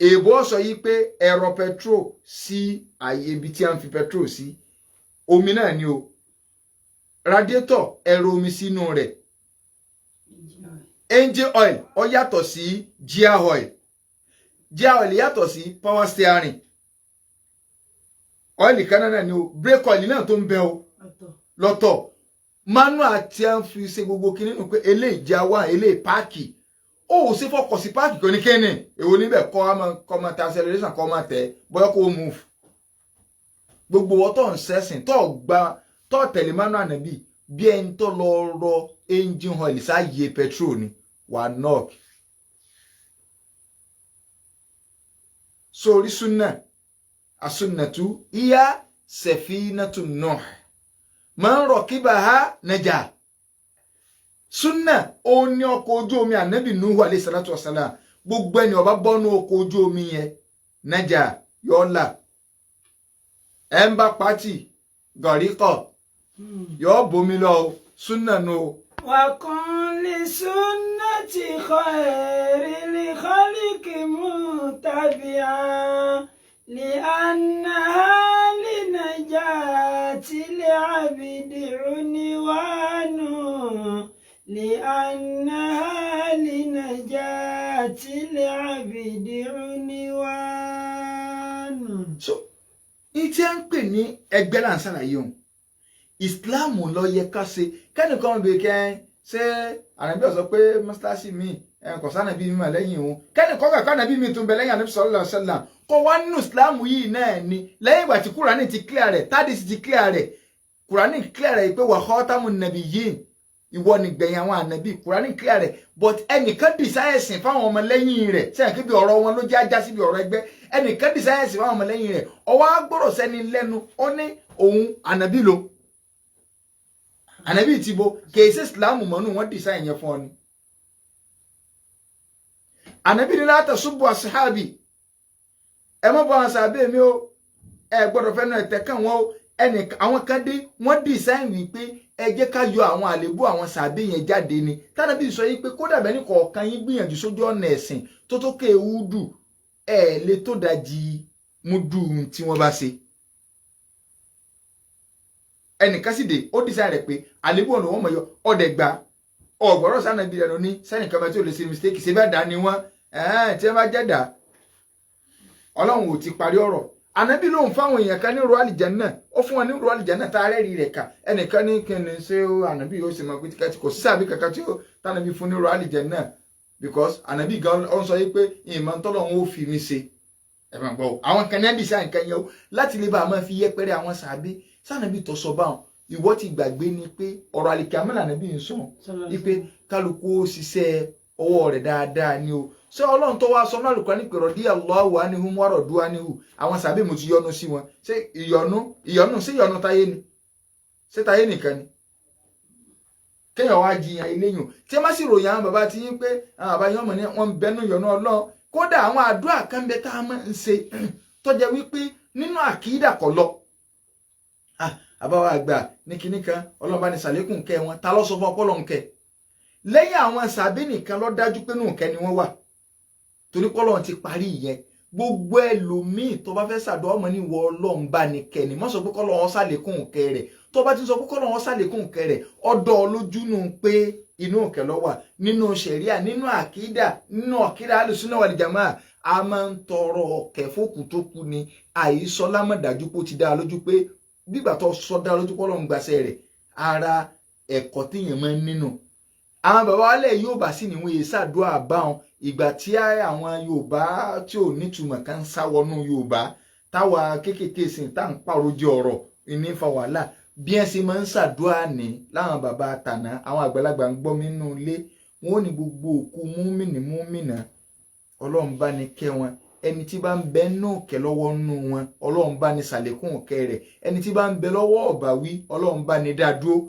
èèbó sọ yìí pé ẹ̀rọ petrol sí àyè ibi tí a ń fi petrol sí omi náà ni o radiator ẹ̀rọ omi sínú rẹ̀ engine oil ó yàtọ̀ sí gear oil gear oil yàtọ̀ sí power steering oil kan náà ni o brake oil náà tó ń bẹ o lọ́tọ̀. Manual tí a ń fi ṣe gbogbo kinní nù pé eléyìí já wá, eléyìí páàkì. Ó ò sí fọkọ̀ sí páàkì kan ní kíni èwo níbẹ̀, kọ́ kọ́ máa ta acceleration, kọ́ máa tẹ̀ bóyá kó move. Gbogbo wọ́n tó ń sẹ́sìn tó gba tó tẹ̀lé manual ànábì, bí ẹni tó lọ rọ engine oil sáàyè petrol ni wà knock. Sórí súnà, àsúnàtú ìyá safinatu Nuh man rakibaha naja. Súnà ó ní ọkọ̀ ojú omi ànábì Nuhu alayhi salatu wassalam. Gbogbo ẹni ó bá bọ́nú ọkọ̀ ojú omi yẹn naja, yọ́ọ́là. Ẹ̀ ń bá pátì gọ̀ríkọ̀ yọ́ọ́ bomi lọ. Súnà nù. وكن لسنة خير الخلق متبعا لأنها لنجاة العبد عنوان، لأنها لنجاة العبد عنوان. So ìtí à ń pè ní ẹgbẹ́ là ń ṣàlàyé òun, Islam ló yẹ ká ṣe. Kẹ́nìkan bèè kẹ́ ṣé ànábì sọ pé mọ́ṣáláṣí mi kò sánàbí mi mà lẹ́yìn òun, kẹ́nìkan kàkọ́ ànábì mi tún bẹ lẹ́yìn ànábì sallallahu alaihi wasallam kọ́ wá nínú Islam yìí náà ni. Lẹ́yìn ìgbà tí Kúránì ti clear rẹ̀, tádìsì ti clear rẹ̀, Kúránì clear rẹ̀ pé wa khatamun nabiyyin, ìwọ nìgbẹ̀yìn àwọn ànábì. Kúránì clear rẹ̀, but ẹnìkan dìsáyẹ̀sìn fáwọn ọmọ lẹ́yìn rẹ̀ sẹ́yìn kí bí ọ̀rọ̀ wọn ló jẹ́ ajá síbi ọ̀rọ̀ ẹgbẹ́. Ẹnìkan dìsáyẹ̀sìn fáwọn ọmọ lẹ́yìn rẹ̀, ọwọ́ agbọ́rọ̀ sẹ́ni lẹ́nu, ó ní òun ànábì lo ànábì ti bo kèé sí Islam mọ́nú wọn dìsáyẹ̀ yẹn fún ọ ni. Ànábì ní la tasubbu ashabi, ẹ mọ́ bọ́ àwọn sàbẹ̀ mi o, ẹ gbọ́dọ̀ fẹ́ náà ẹ̀tẹ́ kàn wọ́n o. Ẹnì àwọn kan dé, wọ́n dìsáyìn wípé ẹ jẹ́ ká yọ àwọn àléébù àwọn sàbẹ̀ yẹn jáde ni. Tánàbí sọ yìí pé kódà bẹ́ẹ̀ ni kọ̀ọ̀kan yín gbìyànjú sójú ọ̀nà ẹ̀sìn tó tó ké ewúdù, ẹ̀ lè tó dajì múdù tí wọ́n bá ṣe. Ẹnìkan sì dé, ó dìsáyìn rẹ̀ pé àléébù ọ̀nà wọn mọ̀ yọ ọ̀dẹ̀ gba ọ̀gbọ̀rọ̀ sànàbí rẹ̀ ní sẹ́nìkan bá tí ò lè ṣe mistake ṣe bẹ́ẹ̀ dá ni wọ́n tí wọ́n bá jẹ́ dá. Ọlọ́run ò ti parí ọ̀rọ̀. Ànábì lòun fáwọn èèyàn kan ní ro àlìjánnà, ó fún wọn ní ro àlìjánnà tá a rẹ́rìí rẹ̀ kà. Ẹnìkan ní kíni ṣé ànábì yóò ṣe máa pé tíkẹ́tì kò sí sàbí kankan tí ó tànàbí fún ní ro àlìjánnà, because ànábì gan ó ń sọ yìí pé ìmọ̀ tọ́lọ́run ó fi mi ṣe. Ẹ máa gbọ́ o, àwọn kan ní àdìsá nǹkan yẹn o láti lè bá a máa fi yẹpẹrẹ àwọn sàbí sànàbí tó sọ báwọn. Ìwọ ti gbàgbé ni pé ọ̀rọ̀ àlìkàmọ́ lànàbí ń sọ wípé kálukú ó ṣiṣẹ́ ọwọ́ rẹ̀ dáadáa ni o. Ṣé Ọlọ́run tó wá sọ náà lùkọ́ ní pèrò díẹ̀ Allahu anihum wa radu anhu, àwọn sàbí mo ti yọ́nú sí wọn. Ṣé ìyọ́nú ìyọ́nú ṣé ìyọ́nú táyé ni? Ṣé táyé nìkan ni? Kéèyàn wá jiyàn eléyìn tí ẹ má sì ròyìn àwọn bàbá tí yín pé àwọn bàbá yín ọmọ ní wọn bẹnu ìyọ́nú Ọlọ́run. Kódà àwọn àdúrà kan bẹ tá a máa ń ṣe tó jẹ́ wípé nínú àkídà kọ lọ. Àbáwá àgbà ní kinní kan Ọlọ́run bá ní sàlékùn kẹ́ wọn, ta ló sọ fún ọpọlọ ń kẹ́? Lẹ́yìn àwọn sàbí nìkan ló dájú pé nù kẹ́ ni wọ́n wà, torí pé Ọlọ́run ti parí ìyẹn. Gbogbo ẹlòmíì tó bá fẹ́ ṣàdúrà ọmọ ní ìwọ Ọlọ́run bá ní kẹ́ ni, mọ́ sọ pé kọ́lọ́run ṣàlékún kẹ́ rẹ̀. Tó bá ti sọ pé kọ́lọ́run ṣàlékún kẹ́ rẹ̀, ọ̀dọ̀ lójú nù pé inú òkè ló wà. Nínú ṣẹ̀ríà, nínú àkídà, nínú àkídà alùsùnà wal jamaa, a máa ń tọrọ ọ̀kẹ́ fókù tó kú ni. Àìsọ lámọ̀dájú pé ó ti dá a lójú pé gbígbà tó sọ dá lójú pé Ọlọ́run gbàṣẹ rẹ̀, ara ẹ̀kọ́ téèyàn máa ń nínú. Àwọn bàbá wa lẹ̀ Yorùbá sì ní wọ́n yé ṣàdúrà báwọn. Ìgbà tí àwọn Yorùbá tí ò nítumọ̀ kan ń sá wọnú Yorùbá táwa kéékèèké sìn tá à ń pàrọ̀jẹ ọ̀rọ̀ ìní fa wàhálà. Bí ẹ ṣe máa ń ṣàdúrà ní láwọn bàbá àtàná, àwọn àgbàlagbà ń gbọ́ mi nínú ilé, wọn ò ní gbogbo òkú múmìnì múmìnà Ọlọ́run bá ní kẹ́ wọn. Ẹni tí bá ń bẹ nù kẹ́ lọ́wọ́ nù wọn, Ọlọ́run bá ní ṣàlékún kẹ́ rẹ̀. Ẹni tí bá ń bẹ lọ́wọ́ ọ̀bà wí, Ọlọ́run bá ní dá dúró.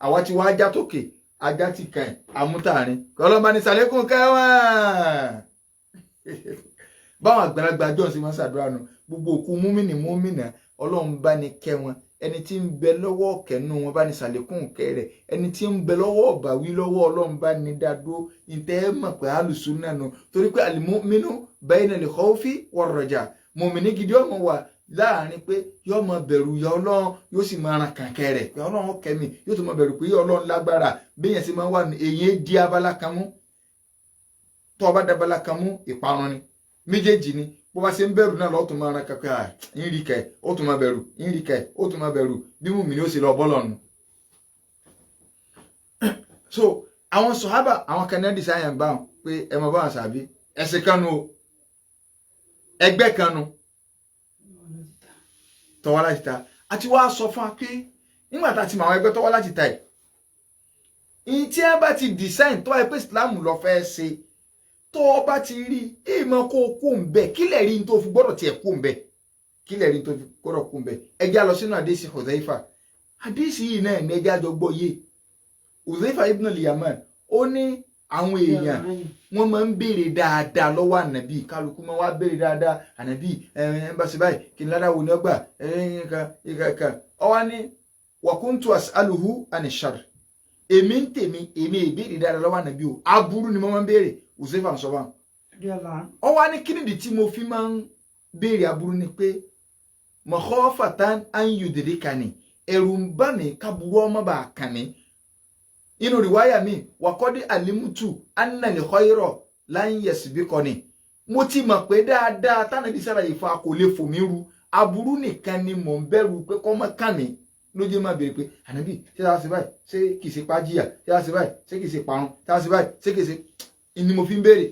Àwa ti wá ajá tókè ajá ti kàn àmútàrin, Ọlọ́run bá ní ṣàlékún kẹ́ wọn. Báwọn àgbàlagbà jọ̀ọ́ sí máa ń ṣàdúrà nù, gbogbo òkú múmìnì múmìnà Ọlọ́run bá ní kẹ́ wọn. Ẹni tí ń bẹ lọ́wọ́ kẹ́nu wọn bá ní ṣàlékún kẹ́ rẹ̀. Ẹni tí ń bẹ lọ́wọ́ ọ̀bà wí lọ́wọ́ Ọlọ́run bá ní dá dúró. Ìtẹ́ ẹ mọ̀ pé alùsùnà nù, torí pé al-mu'minu bayna al-khawfi war-raja, mùmìnì gidi ọmọ wà láàrin pé yóò máa bẹ̀rù ya Ọlọ́run, yóò sì máa ran kànkẹ́ rẹ̀ pé Ọlọ́run kẹ́mi, yóò tún máa bẹ̀rù pé Ọlọ́run lágbára. Béèyàn sì máa wà ní èyí di abala kan mú, tó o bá dabala kan mú ìparun ni méjèèjì ni. Bó bá ṣe ń bẹ̀rù náà lọ́ọ́ tún máa ran kankan, ń rí kẹ́ ó tún máa bẹ̀rù, ń rí kẹ́ ó tún máa bẹ̀rù. Bí mùmìnì ó sì lọ bọ́lọ̀ nù. So àwọn sọ̀hábà àwọn kan náà design bá wọn pé ẹ mọ̀ báwọn sàbí ẹ̀sìn kan nu o, ẹgbẹ́ kan nu tọ́wọ́ láti ta. Àti wá sọ fún wa pé nígbà tá a ti mọ àwọn ẹgbẹ́ tọ́wọ́ láti ta ẹ̀, ìyí tí ẹ bá ti design tó wáyé pé Islam lọ fẹ́ ṣe, tó o bá ti rí ìmọ̀ kó o kó ń bẹ̀, kílẹ̀ rí n tó fi gbọ́dọ̀ tiẹ̀ kó ń bẹ̀, kílẹ̀ rí n tó fi gbọ́dọ̀ kó ń bẹ̀. Ẹ já lọ sínú àdéhìsì Hudhaifa. Àdéhìsì yìí náà ní ẹjá jọ gbọ́ yé. Hudhaifa ibn al-Yaman ó ní àwọn èèyàn wọ́n máa ń béèrè dáadáa lọ́wọ́ ànàbí, kálukú máa wá béèrè dáadáa ànàbí ẹ bá ṣe báyìí kí ni ládàá wo ni ó gbà ẹ ọwá ní wa kuntu as'aluhu ani shar. Èmi ń tèmi, èmi ìbéèrè dáadáa lọ́wọ́ ànàbí o, aburú ni mo máa ń béèrè. Hudhaifa ń sọ báwọn. Ọwá ní kí nìdí tí mo fi máa ń béèrè aburú ni pé makhafatan an yudrikani, ẹ̀rù ń bà mí káburú ọmọ bá kàn mí. Inú rìwáyà mi wàkọ́dí alimutu annal khayra lan yasbiqani, mo ti mọ̀ pé dáadáa tánàbí sára ìfa kò lè fò mí ru, aburú nìkan ni mò ń bẹ̀rù pé kọ́ mọ́ kàn mí lójú. Máa béèrè pé ànábì ṣé a ṣe báyìí ṣé kìí ṣe pàjíyà, ṣé a ṣe báyìí ṣé kìí ṣe parun, ṣé a ṣe báyìí ṣé kìí ṣe ni mo fi ń béèrè.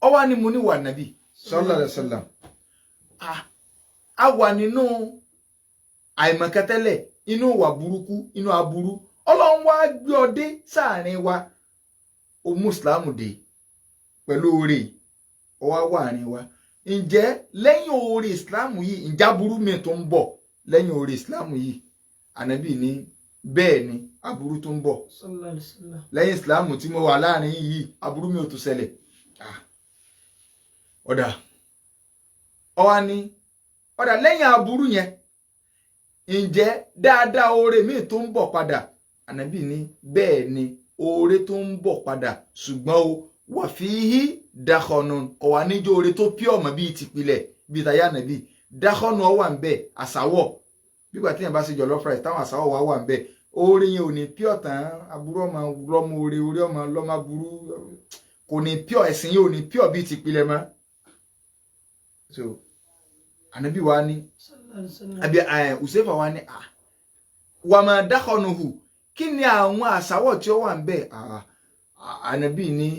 Ọwọ́ ni mo ní wà nàbì sallallahu alaihi wasallam, a wà nínú àìmọ̀kẹ́tẹ́lẹ̀, inú wà burúkú, inú aburú, Ọlọ́run wá gbé ọ dé sáàrin wa, o mùsùlùmù dé pẹ̀lú oore ọwá wà àárín wa. Ǹjẹ́ lẹ́yìn oore ìsìláàmù yìí, ǹjẹ́ aburú mi tó ń bọ̀ lẹ́yìn oore ìsìláàmù yìí? Ànábì ní bẹ́ẹ̀ ni, aburú tó ń bọ̀ lẹ́yìn ìsìláàmù tí mo wà láàrin yìí, aburú mi ò tó ṣẹlẹ̀. Ọ̀dà ọwá ní ọ̀dà lẹ́yìn aburú yẹn, ǹjẹ́ dáadáa oore mi tó ń bọ̀ padà? Ànábì ní bẹ́ẹ̀ ni, oore tó ń bọ̀ padà, ṣùgbọ́n o wà fi hí dákọ̀nù kọ̀ wá níjó oore tó pí ọ̀mọ̀ bíi tìpilẹ̀ bíi tayá. Ànábì dákọ̀nù ọ wà ń bẹ̀, àsáwọ̀ bígbà tí yẹn bá ṣe jollof rice táwọn àsáwọ̀ wà wà ń bẹ̀, oore yẹn ò ní pí ọ̀tàn, aburú ọmọ lọ́mọ oore, oore ọmọ lọ́mọ aburú, kò ní pí ọ̀, ẹ̀sìn yẹn ò ní pí ọ̀ bíi tìpilẹ̀ mọ́. So Ànábì wa ní àbí Hudhaifa wa ní wà máa dákọ̀nù hù, kí ni àwọn àsáwọ̀ tí ó wà ń bẹ̀? Ànábì ní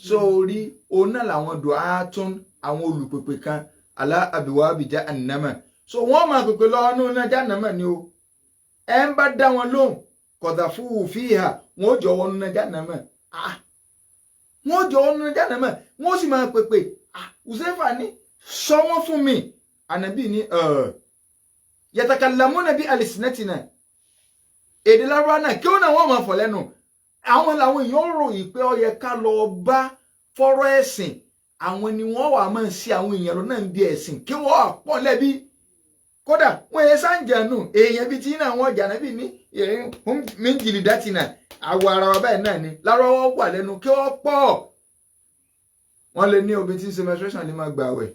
sórí òun náà làwọn du'atun, àwọn olùpèpè kan alá àbíwá jahannama. So wọ́n máa pèpè lọ ọ́nú náà jahannama ni o, ẹ ń bá dá wọn lóhùn qadhafuhu fiha, wọn ó jọ wọnú náà jahannama, wọn ó jọ wọnú náà jahannama, wọn ó sì máa pèpè. Hudhaifa ní sọ wọn fún mi. Ànábì ní yatakallamuna bi alsinatina, èdè lárúbá náà kí ó náà wọ́n máa fọ̀ lẹ́nu àwọn làwọn èèyàn ròyìn pé ó yẹ ká lọ bá fọ́rọ̀ ẹ̀sìn, àwọn ni wọ́n wà máa ń ṣe àwọn èèyàn lọ́nà ń bí ẹ̀sìn kí wọ́n wà pọ̀ lẹ́bi. Kódà wọ́n yẹ sáǹjẹ̀nù èèyàn bíi tí náà wọ́n jà nábì ní méjìlí dátìnà àwọ̀ ara wa báyìí náà ni lárúbáwá wà lẹ́nu kí wọ́n pọ̀. Wọ́n lè ní obìnrin tí ń ṣe menstruation lè máa gbà wẹ̀,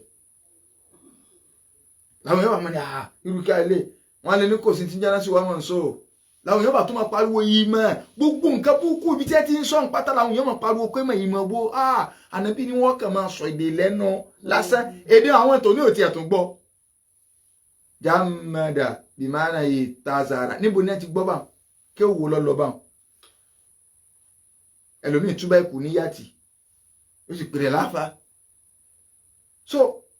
làwọn yóò bá mọ̀ ní irú kí a lè wọ́n lè ní kò sí ti ń jáná sí wa mọ̀ ń sọ làwọn èèyàn bá tó máa pariwo ìmọ̀ gbogbo nǹkan burúkú ibi tí ẹ ti ń sọ pátá, làwọn èèyàn máa pariwo pé ìmọ̀ wo Ànábì ni wọ́n kàn máa sọ èdè lẹ́nu lásán, èdè àwọn ètò ní òtí ẹ̀tún gbọ́. Jámàdà bìmánà yìí tazara, níbo ni ẹ ti gbọ́ bá kí ó wò lọ lọ bá ẹlòmíì túbà ikú ní yàtì ó sì pèrè láfa. So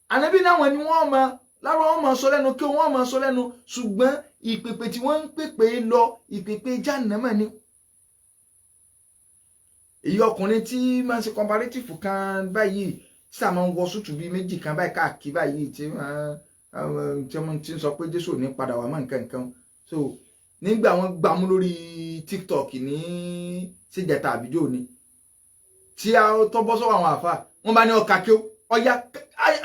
Ànábì náwọn ni wọ́n máa lára wọn máa sọ lẹ́nu kí wọ́n máa sọ lẹ́nu, ṣùgbọ́n ìpèpè tí wọ́n ń pèpè lọ ìpèpè jahannama ni. Èyí ọkùnrin tí máa ń ṣe comparative kan báyìí sáà máa ń wọ sútù bíi méjì kan báyìí káàkiri báyìí tí wọ́n ti ń sọ pé Jésù ò ní padà wá mọ́ nǹkan nǹkan. So nígbà wọ́n gbámú lórí TikTok ní síjẹta àbíjó ni tí a tọ́ bọ́ sọ́wọ́ àwọn àfa wọ́n bá ní ọkà kí ó ọya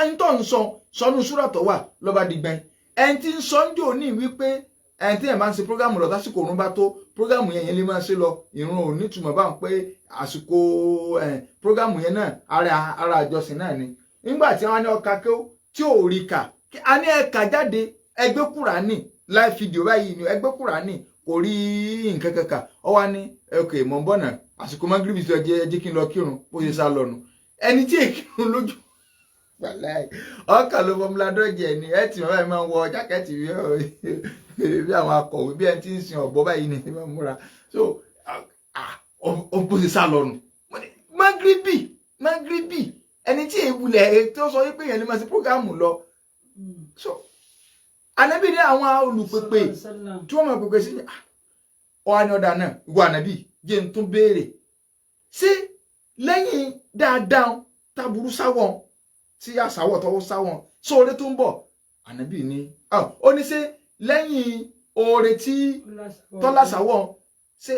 ẹni tó ń sọ sọnù súrà tó wà lọ́ba dìgbẹ́n ẹni tí ń sọ ń jò ní wípé ẹni tí yẹn bá ń ṣe prógámù lọ tásìkò òrùn bá tó prógámù yẹn yẹn lè máa ṣe lọ ìrun ò nítumọ̀ bá ń pé àsìkò prógámù yẹn náà ara àjọsìn náà ni. Nígbà tí wọ́n ní ọkà kí ó tí ò rí kà a ní ẹ̀ka jáde ẹgbẹ́ Kùránì live video báyìí ni ẹgbẹ́ Kùránì kò rí nǹkan kankan ọ wá ní ok mọ̀ ń bọ̀ náà àsìkò magribi tó ẹ jẹ́ kí n lọ kírun bó ṣe sá lọ́nu ẹni tí èkírun lójú ọkà ló fọmúlà dọ́jẹ̀ ni ẹ tì wọ́n báyìí máa ń wọ jákẹ́ẹ̀tì bí àwọn akọ̀wé bí ẹni tí ń sin ọ̀bọ báyìí ni máa ń múra. So Ó sì sá lọ́nu. Magribi magribi, ẹni tí èwulẹ̀ tó sọ wípé yẹn lè máa ṣe prógámù lọ. So ànábì ní àwọn olùpèpè tí wọ́n máa pèpè sí ọ á ní ọ̀dà náà, ìwọ ànábì jẹ́ n tún béèrè, ṣé lẹ́yìn dáadáa taburú sáwọ̀n tí àsáwọ̀ tọwọ́ sáwọ̀n sóore tó ń bọ̀? Ànábì ní ó ní ṣé lẹ́yìn oore tí tọ́lá sáwọ̀n ṣé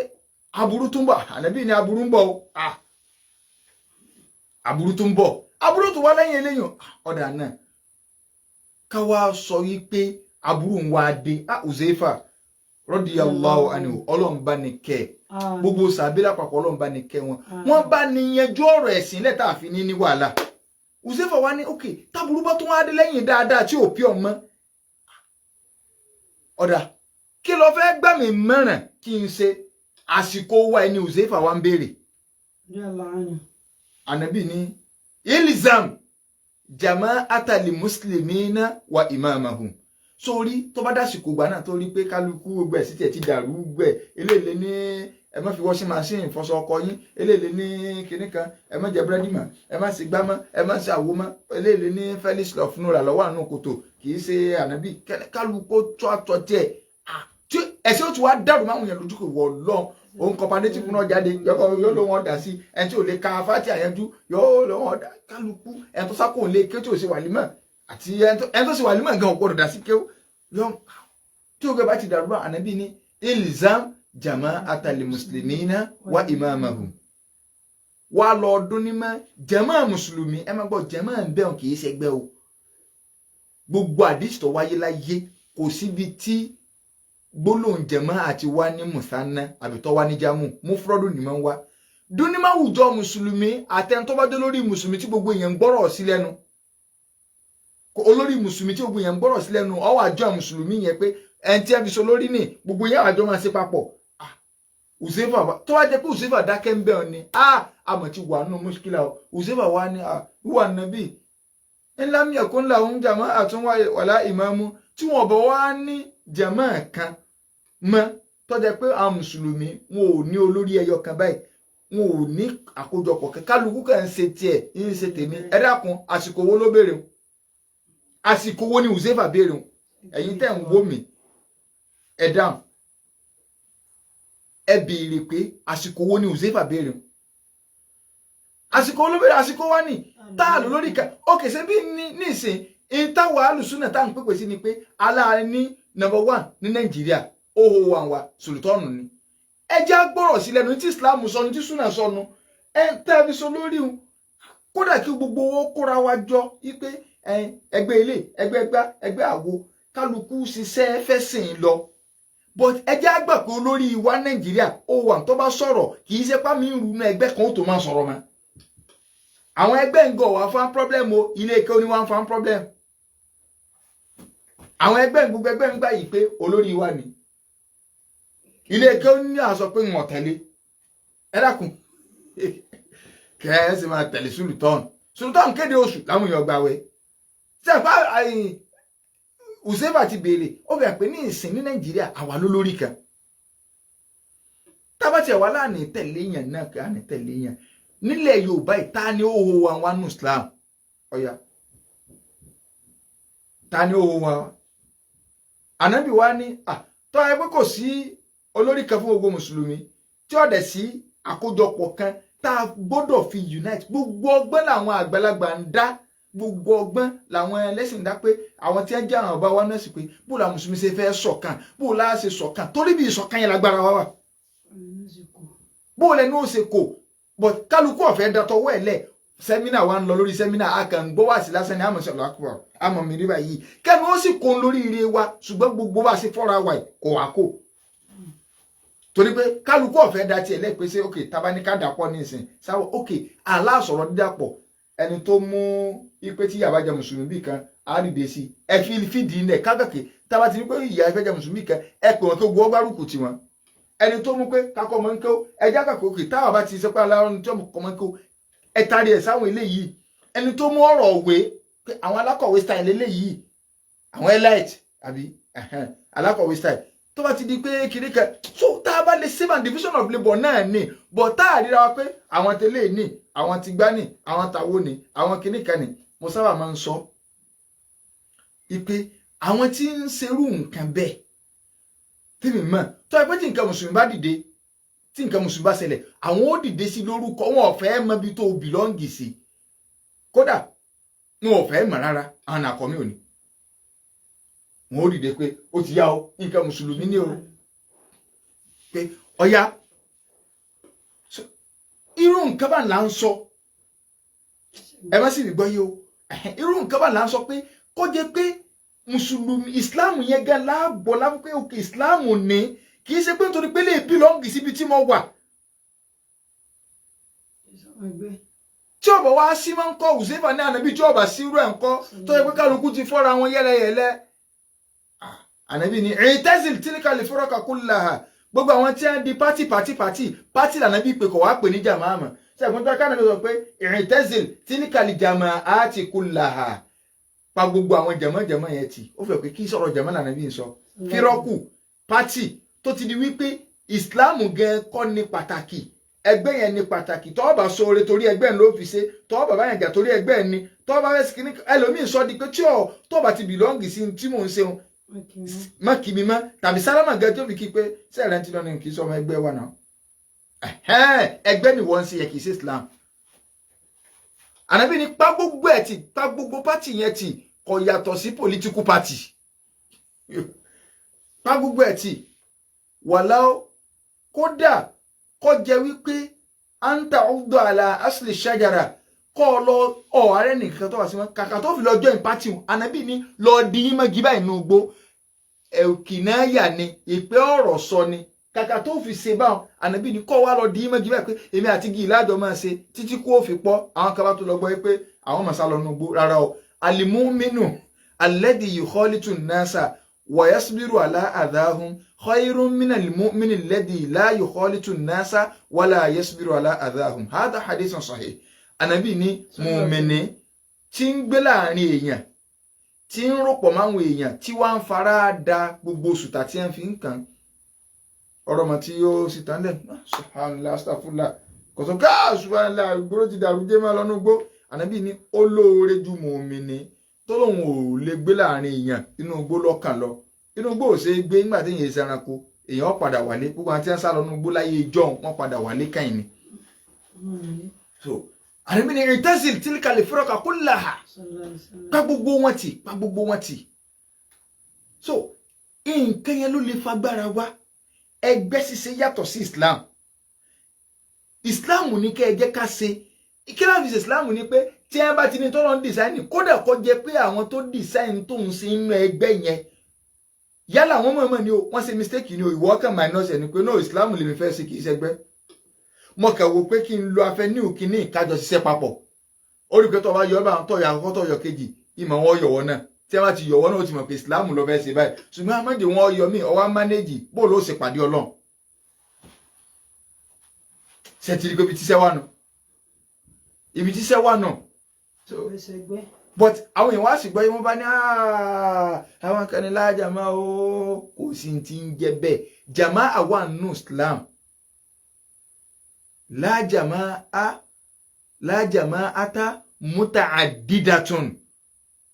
aburú tó ń bọ̀? Ànábì ní aburú ń bọ̀ o, aburú tó ń bọ̀, aburú tó wá lẹ́yìn eléyìn. Ọ̀dà náà ká wá sọ wípé aburú ń wá dé. Uzaifa radiyallahu anhu, ọlọ́run bá ní kẹ́ gbogbo sàbí lápapọ̀, ọlọ́run bá ní kẹ́ wọn, wọ́n bá ní yanjú ọ̀rọ̀ ẹ̀sìn lẹ́tà àfi ní wàhálà. Uzaifa wá ní òkè táburú bá tún wá dé lẹ́yìn dáadáa tí ò pí ọmọ, ọ̀dà kí ló fẹ́ gbà mí mẹ́ràn kí n ṣe? Àsìkò wa ẹni Uzaifa wa ń béèrè. Ànábì ní ilzam jama'ata li muslimina wa imamahum. Sórí tó bá dásìkò gbà náà tó rí pé kálukú gbogbo ẹ̀ sí tiẹ̀ ti dàrú gbẹ̀, eléèlé ní ẹ má fi washing machine fọṣọ ọkọ yín, eléèlé ní kinní kan, ẹ má jẹ búrẹ́dì mọ́, ẹ má ṣe gbá mọ́, ẹ má ṣe àwo mọ́, eléèlé ní Felix love nura lọ́wọ́ àánú kòtò kì í ṣe ànábì, kálukú tó àtọ̀ tiẹ̀ tí ẹ̀sìn ó ti wá dàrú máwùn yẹn lójú kò wọ̀ lọ́n. Òun comparative náà jáde yóò ló wọn dà sí ẹni tí ò lè ka fati àyànjú yóò ló wọn dà kálukú, ẹni tó sákò lè ké tí ò ṣe wàlímọ̀ àti ẹni tó ṣe wàlímọ̀ gan ò gbọdọ̀ dà sí kéw yọ. Tí o gbé bá ti dàrú bá, ànábì ní ilzam jama'ata li muslimina wa imamahum, wà lọ ọdún ní mọ́ jama mùsùlùmí. Ẹ má gbọ́, jama ń bẹ̀rùn kì í ṣẹgbẹ́ o. Gbogbo àdìsí tó wáyé láyé kò síbi tí gbólóhùn jẹ̀mọ́ àti wá ní mùsánná àbí tó wá ní jámù, mufrọ́dù ni máa ń wá. Dúnímáwùjọ mùsùlùmí àtẹnutọ́bádé lórí mùsùlùmí tí gbogbo èèyàn ń gbọ́rọ̀ sí lẹ́nu, olórí mùsùlùmí tí gbogbo èèyàn ń gbọ́rọ̀ sí lẹ́nu, ọwọ́ àjọ mùsùlùmí yẹn pé ẹni tí ẹ fi so lórí ní gbogbo yẹn àjọ máa ṣe papọ̀. Uzaifa tó wá jẹ́ pé Uzaifa dákẹ́ ń bẹ̀ ọ́ ni àmọ̀ ti wà nínú mùṣkílà o. Uzaifa wá ní wà nàbí ńlá mìẹ̀kún làwọn jàmọ́ àtúnwá wàlá ìmáàmù tí wọ́n bọ̀ wá ní jàmọ́ kan mọ́, tó jẹ́ pé àwọn mùsùlùmí wọn ò ní olórí ẹyọ kan báyìí, wọn ò ní àkójọpọ̀ kan, kálukú kan ń ṣe tiẹ̀ ń ṣe tèmi. Ẹ dákun, àsìkò wo ló béèrè o? Àsìkò wo ni Uzaifa béèrè o? Ẹ̀yin tẹ́ ń wò mí, ẹ dáhùn, ẹ béèrè pé àsìkò wo ni Uzaifa béèrè o? Àsìkò wo ló béèrè? Àsìkò wa ni táàlù lórí kan òkè ṣe bí nísìn ìtawà alùsùnà tá à ń pèpè sí ni pé aláàárín number one ní Nàìjíríà oho wa wa sultanu ni. Ẹ jẹ́ gbọ́rọ̀ sí lẹ́nu tí Islam sọnù tí súnà sọnù, ẹ tẹ́ fi so lórí un. Kódà kí gbogbo owó kóra wa jọ wípé ẹgbẹ́ ilé, ẹgbẹ́ ẹgbá, ẹgbẹ́ àwo, kálukú ṣiṣẹ́ fẹ́sìn lọ, but ẹ jẹ́ àgbà pé olórí wa Nàìjíríà ó wà, tó bá sọ̀rọ̀ kì í ṣe pá mi ń ru inú ẹgbẹ́ kan ó tó máa sọ̀rọ̀ mọ́. Àwọn ẹgbẹ́ ń gọ̀ wá fún problem o, ilé ike oní wá ń fún problem. Àwọn ẹgbẹ́ ń gbogbo ẹgbẹ́ ń gbà yìí pé olórí wa ni ilé ike ó ní àsọ pé wọn tẹ̀lé. Ẹ dákun, kẹ́ẹ́sì máa tẹ̀lé sultan. Sultan kéde oṣù láwọn èèyàn gbàwẹ̀ sẹ́pà. Uzaifa ti béèrè, ó fẹ́ pé ní ìsìn ní Nàìjíríà àwa ló lórí kan tábàtì àwa láàní tẹ̀lé yẹn náà kí á ní tẹ̀lé yẹn nílẹ̀ Yorùbá yìí. Ta ni ó ho wa wa nù Islam? Ọ̀yà, ta ni ó ho wa? Ànábì wa ní tọ́ ẹ pé kò sí olórí kan fún gbogbo mùsùlùmí tí ó dẹ̀ sí àkójọpọ̀ kan tá a gbọ́dọ̀ fi unite. Gbogbo ọgbọ́n làwọn àgbàlagbà ń dá, gbogbo ọgbọ́n làwọn ẹlẹ́sìn ń dá, pé àwọn tí wọ́n jẹ́ àwọn ọba wa náà sì pé bó la mùsùlùmí ṣe fẹ́ ṣọ̀kan, bó la ṣe ṣọ̀kan, torí bí ìṣọ̀kan yẹn lágbára wa wà, bó lẹnu ó ṣe kò. But kálukú ọ̀fẹ́ datọwọ́ ẹ̀ lẹ̀. Seminar wa ń lọ lórí seminar, a kàn ń gbọ́ wá sí lásán ni, àmọ̀ sí ọ̀làkùrọ̀ àmọ̀ mi rí báyìí kẹ́nu ó sì kó lórí ire wa. Ṣùgbọ́n gbogbo bá ṣe fọ́ra wa kò wá kò, torí pé kálukú ọ̀fẹ́ da tiẹ̀ lẹ́ẹ̀pẹ́ sí. Ok, tabaníkà dàpọ̀ nísìn sáwọ́, ok, aláàsọ̀rọ̀ dídàpọ̀, ẹni tó mú ipe tí yàrá jẹ mùsùlùmí bì kan á dìde sí ẹ fi fìdí ilẹ̀ kákàkì. Tába ti ní pé ìyá ìfẹ́ jẹ mùsùlùmí kan, ẹ pè wọn kí gbọ́ gbárùkù tiwọn. Ẹni tó mú pé kakọ mọ́ ń kó ẹjá kàkó òkè táwa bá ti sọ pé aláwọ̀ tí ọmọ kọ́ mọ́ ń kó, ẹ tarí ẹ̀ sáwọn eléyìí. Ẹni tó mú ọ̀rọ̀ òwe pé àwọn alákọ̀wé style eléyìí, àwọn elite àbí alákọ̀wé style. Tó bá ti di pé kiri kan, so tá a bá lè save and division of labour náà ni, but tá a ríra wa pé àwọn tẹ́lẹ̀ ní, àwọn ti gbá ní, àwọn tàwo ní, àwọn kìnnì kan ní. Mo sábà máa ń sọ ipe àwọn tí ń ṣerú nǹkan bẹ́ẹ̀ tèmi mọ̀, tó ẹ pé tí nǹkan mùsùlùmí bá dìde, tí nǹkan mùsùlùmí bá ṣẹlẹ̀, àwọn ó dìde sí lórúkọ. Wọn ò fẹ́ mọ ibi tó belong sí, kódà wọn ò fẹ́ mọ̀ rárá. Àwọn àkọ́mí ò ní, wọn ó dìde pé ó ti yá o, nǹkan mùsùlùmí ní o, pé ọ̀yá irú nǹkan bá là ń sọ. Ẹ má sì rí gbọ́ yé o. Irú nǹkan bá là ń sọ pé kó jẹ́ pé mùsùlùmí, ìsìláàmù yẹn gan láàbọ̀ lábọ́ pé òkè ìsìláàmù ní, kì í ṣe pé nítorí pé lè belong síbi tí mo wà. Tí ọ̀bọ̀ wá sí máa ń kọ́ Hùsẹ́fà ní ànábì, tí ọ̀bà sí irú ẹ̀ ń kọ́, tó yẹ pé kálukú ti fọ́ra wọn yẹ́lẹyẹ̀lẹ́. Ànábì ní i'tazil tilka al-firqa kullaha. Gbogbo àwọn tí wọ́n di party, party, party, party lànàbí pé kò wá pè ní jàmáà mọ̀. Ṣẹ́gun tó kánà sọ pé i'tazil tilka al-jama'ati kullaha, pa gbogbo àwọn jàmọ́-jàmọ́ yẹn tì. Ó fẹ́ pé kí sọ̀rọ̀ jàmọ́ lànàbí ń sọ, fírọ́kù party tó ti di wípé ìsìláàmù gan kọ́ ní pàtàkì, ẹgbẹ́ yẹn ní pàtàkì. Tọ́ bá sóore torí ẹgbẹ́ ń ló fi ṣe, tọ́ bá báyàn jà torí ẹgbẹ́ ni, tọ́ bá fẹ́ sikini ẹlòmíín sọ di pé tí ọ tọ́ bá ti belong sí tí mò ń ṣeun, má kí mi mọ́, tàbí sálámà gẹ́gẹ́ tó fi kí pé sẹ́ẹ̀rẹ́ ti lọ́nà kì í sọ ọmọ ẹgbẹ́ wa náà. Ẹgbẹ́ ni wọ́n ń ṣe yẹ, kì í ṣe Islam. Ànábì ní pa gbogbo ẹ̀ tì, pa gbogbo party yẹn tì, kò yàtọ̀ sí political party, pa gbogbo ẹ̀ tì. Wàláwó kódà kó jẹ́ wípé anta ọdọ àlà asli shajara, kọ́ ọ lọ ọ̀hárẹ́ nìkan tó wà sí wọn, kàkà tó fi lọ join party wọn. Ànábì ní lọ di yín mọ́gi báyìí nù gbó. Ẹ̀kìnáyà ni ìpè ọ̀rọ̀ sọ ni, kàkà tó fi ṣe báwọn. Ànábì ní kọ́ wa lọ di yín mọ́gi báyìí pé èmi àti igi ìlàjọ máa ṣe títí kó fi pọ́. Àwọn kan bá tó lọ gbọ́ pé àwọn màsá lọ nù gbó rárá o. Alimuminu alladhi yukhalitu nasa wa yasbiru ala adahum khayrun min almu'min alladhi la yukhalitu nasa wala yasbiru ala adahum. Hadha hadithun sahih. Ànábì ní mùmìnì tí ń gbé láàrin èèyàn, tí ń ròpọ̀ máwọn èèyàn, tí wàá ń fara da gbogbo sùtà tí wọ́n fi ń kàn ọ̀rọ̀ mọ̀ tí yóò sì tán lẹ̀, subhanallah, astaghfirullah, kọ̀sọ̀ káà, subhanallah, ìgboro ti dàrú jẹ́ máa lọ́nú gbó. Ànábì ní ó lóore ju mùmìnì tó lóun ò lè gbé láàrin èèyàn, inú igbó lọ́kàn lọ. Inú igbó ò ṣe é gbé nígbà tí èèyàn ṣe ẹranko, èèyàn padà wálé. Gbogbo àwọn tí wọ́n sá lọ inú igbó láyé ijọ́un, wọ́n padà wálé kẹ́yìn ni. So ànábì ní i'tazil tilka al-firqa kullaha, pa gbogbo wọn tì, pa gbogbo wọn tì. So nǹkan yẹn ló lè fagbára wá. Ẹgbẹ́ ṣíṣe yàtọ̀ sí Islam. Islam ní kẹ́ ẹ jẹ́ ká ṣe kí láti ṣe. Islam ní pé tí ẹ bá ti ní tọ́lọ́ ń design, kódà kó jẹ́ pé àwọn tó design tó ń ṣe inú ẹgbẹ́ yẹn, yálà wọ́n mọ̀ọ́mọ̀ ni o, wọ́n ṣe mistake ni o, ìwọ kàn minus ẹ̀ ni pé no, Islam lèmi fẹ́ ṣe, kì í ṣẹgbẹ́. Mo kàn wò pé kí n lo afẹ́ ní òkìní kájọ ṣiṣẹ́ papọ̀. Ó rí i pé tó bá yọ ọ́ bá ń tọ̀yọ̀ àkọ́kọ́, tọ̀yọ̀ kejì, ìmọ̀ wọn yọ̀wọ́ náà. Tí a bá ti yọ̀wọ́ náà, ó ti mọ̀ pé Islam ló fẹ́ ṣe báyìí. Ṣùgbọ́n amájì wọn yọ mí, ọwọ́ mánéjì bó ló ṣe pàdé Ọlọ́run. Ṣe ti rí pé ibi tíṣẹ́ wà nù, ibi tíṣẹ́ wà nù. But àwọn èèyàn wá sì gbọ́ yìí, wọ́n bá ní àwọn kan ní lájàmá o, kò sí ti ń jẹ́ bẹ́ẹ̀. Jàmá àwa nù Islam, lájàmá a lájàmá ata muta'addidatun,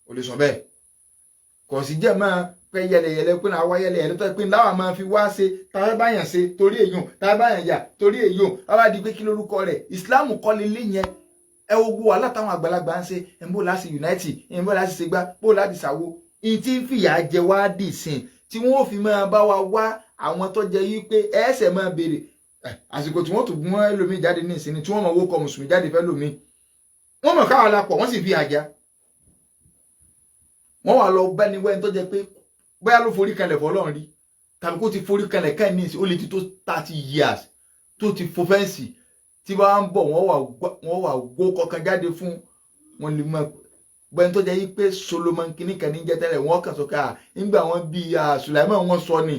o lè sọ bẹ́ẹ̀. Kò sí jàmá pé yẹlẹyẹlẹ pé náà wá yẹlẹyẹlẹ tó pé láwa máa fi wá ṣe táwa báyàn ṣe torí èèyàn, táwa báyàn yà torí èèyàn, wá di pé kí lórúkọ rẹ̀. Islam kọ́ lélẹ̀ yẹn. Ẹ wo gbogbo wàhálà táwọn àgbàlagbà ń ṣe, ẹ̀ ń bò láti unite, ẹ̀ ń bò láti ṣe gbá, bò láti ṣàwo, ìyí tí ń fìyà jẹ wá dì sìn, tí wọ́n ò fi máa bá wa wá àwọn tó jẹ yí pé ẹsẹ̀ máa béèrè àsìkò tí wọ́n tún gún ẹlòmíì jáde ní ìsinmi, tí wọ́n mọ̀ owó kọ mùsùlùmí jáde fẹ́ lòmíì, wọ́n mọ̀ káwọn lápọ̀, wọ́n sì fi àjà wọ́n wà lọ bẹ́ni wẹ́ni tó jẹ pé bóyá ló forí kanlẹ̀ fọlọ́run rí, tàbí kó ti forí kanlẹ̀ káì ní ìsìn, ó lè ti tó 30 years tó ti fo fence, tí bá ń bọ̀ wọ́n wà gbó kọ̀ọ̀kan jáde fún wọn. Lè mọ bẹ́ẹ̀ tó jẹ́ yí pé Solomon kìíní kan ní jẹ́ tẹ́lẹ̀, wọ́n kàn sọ pé nígbà wọn bí Sulaiman, wọ́n sọ ni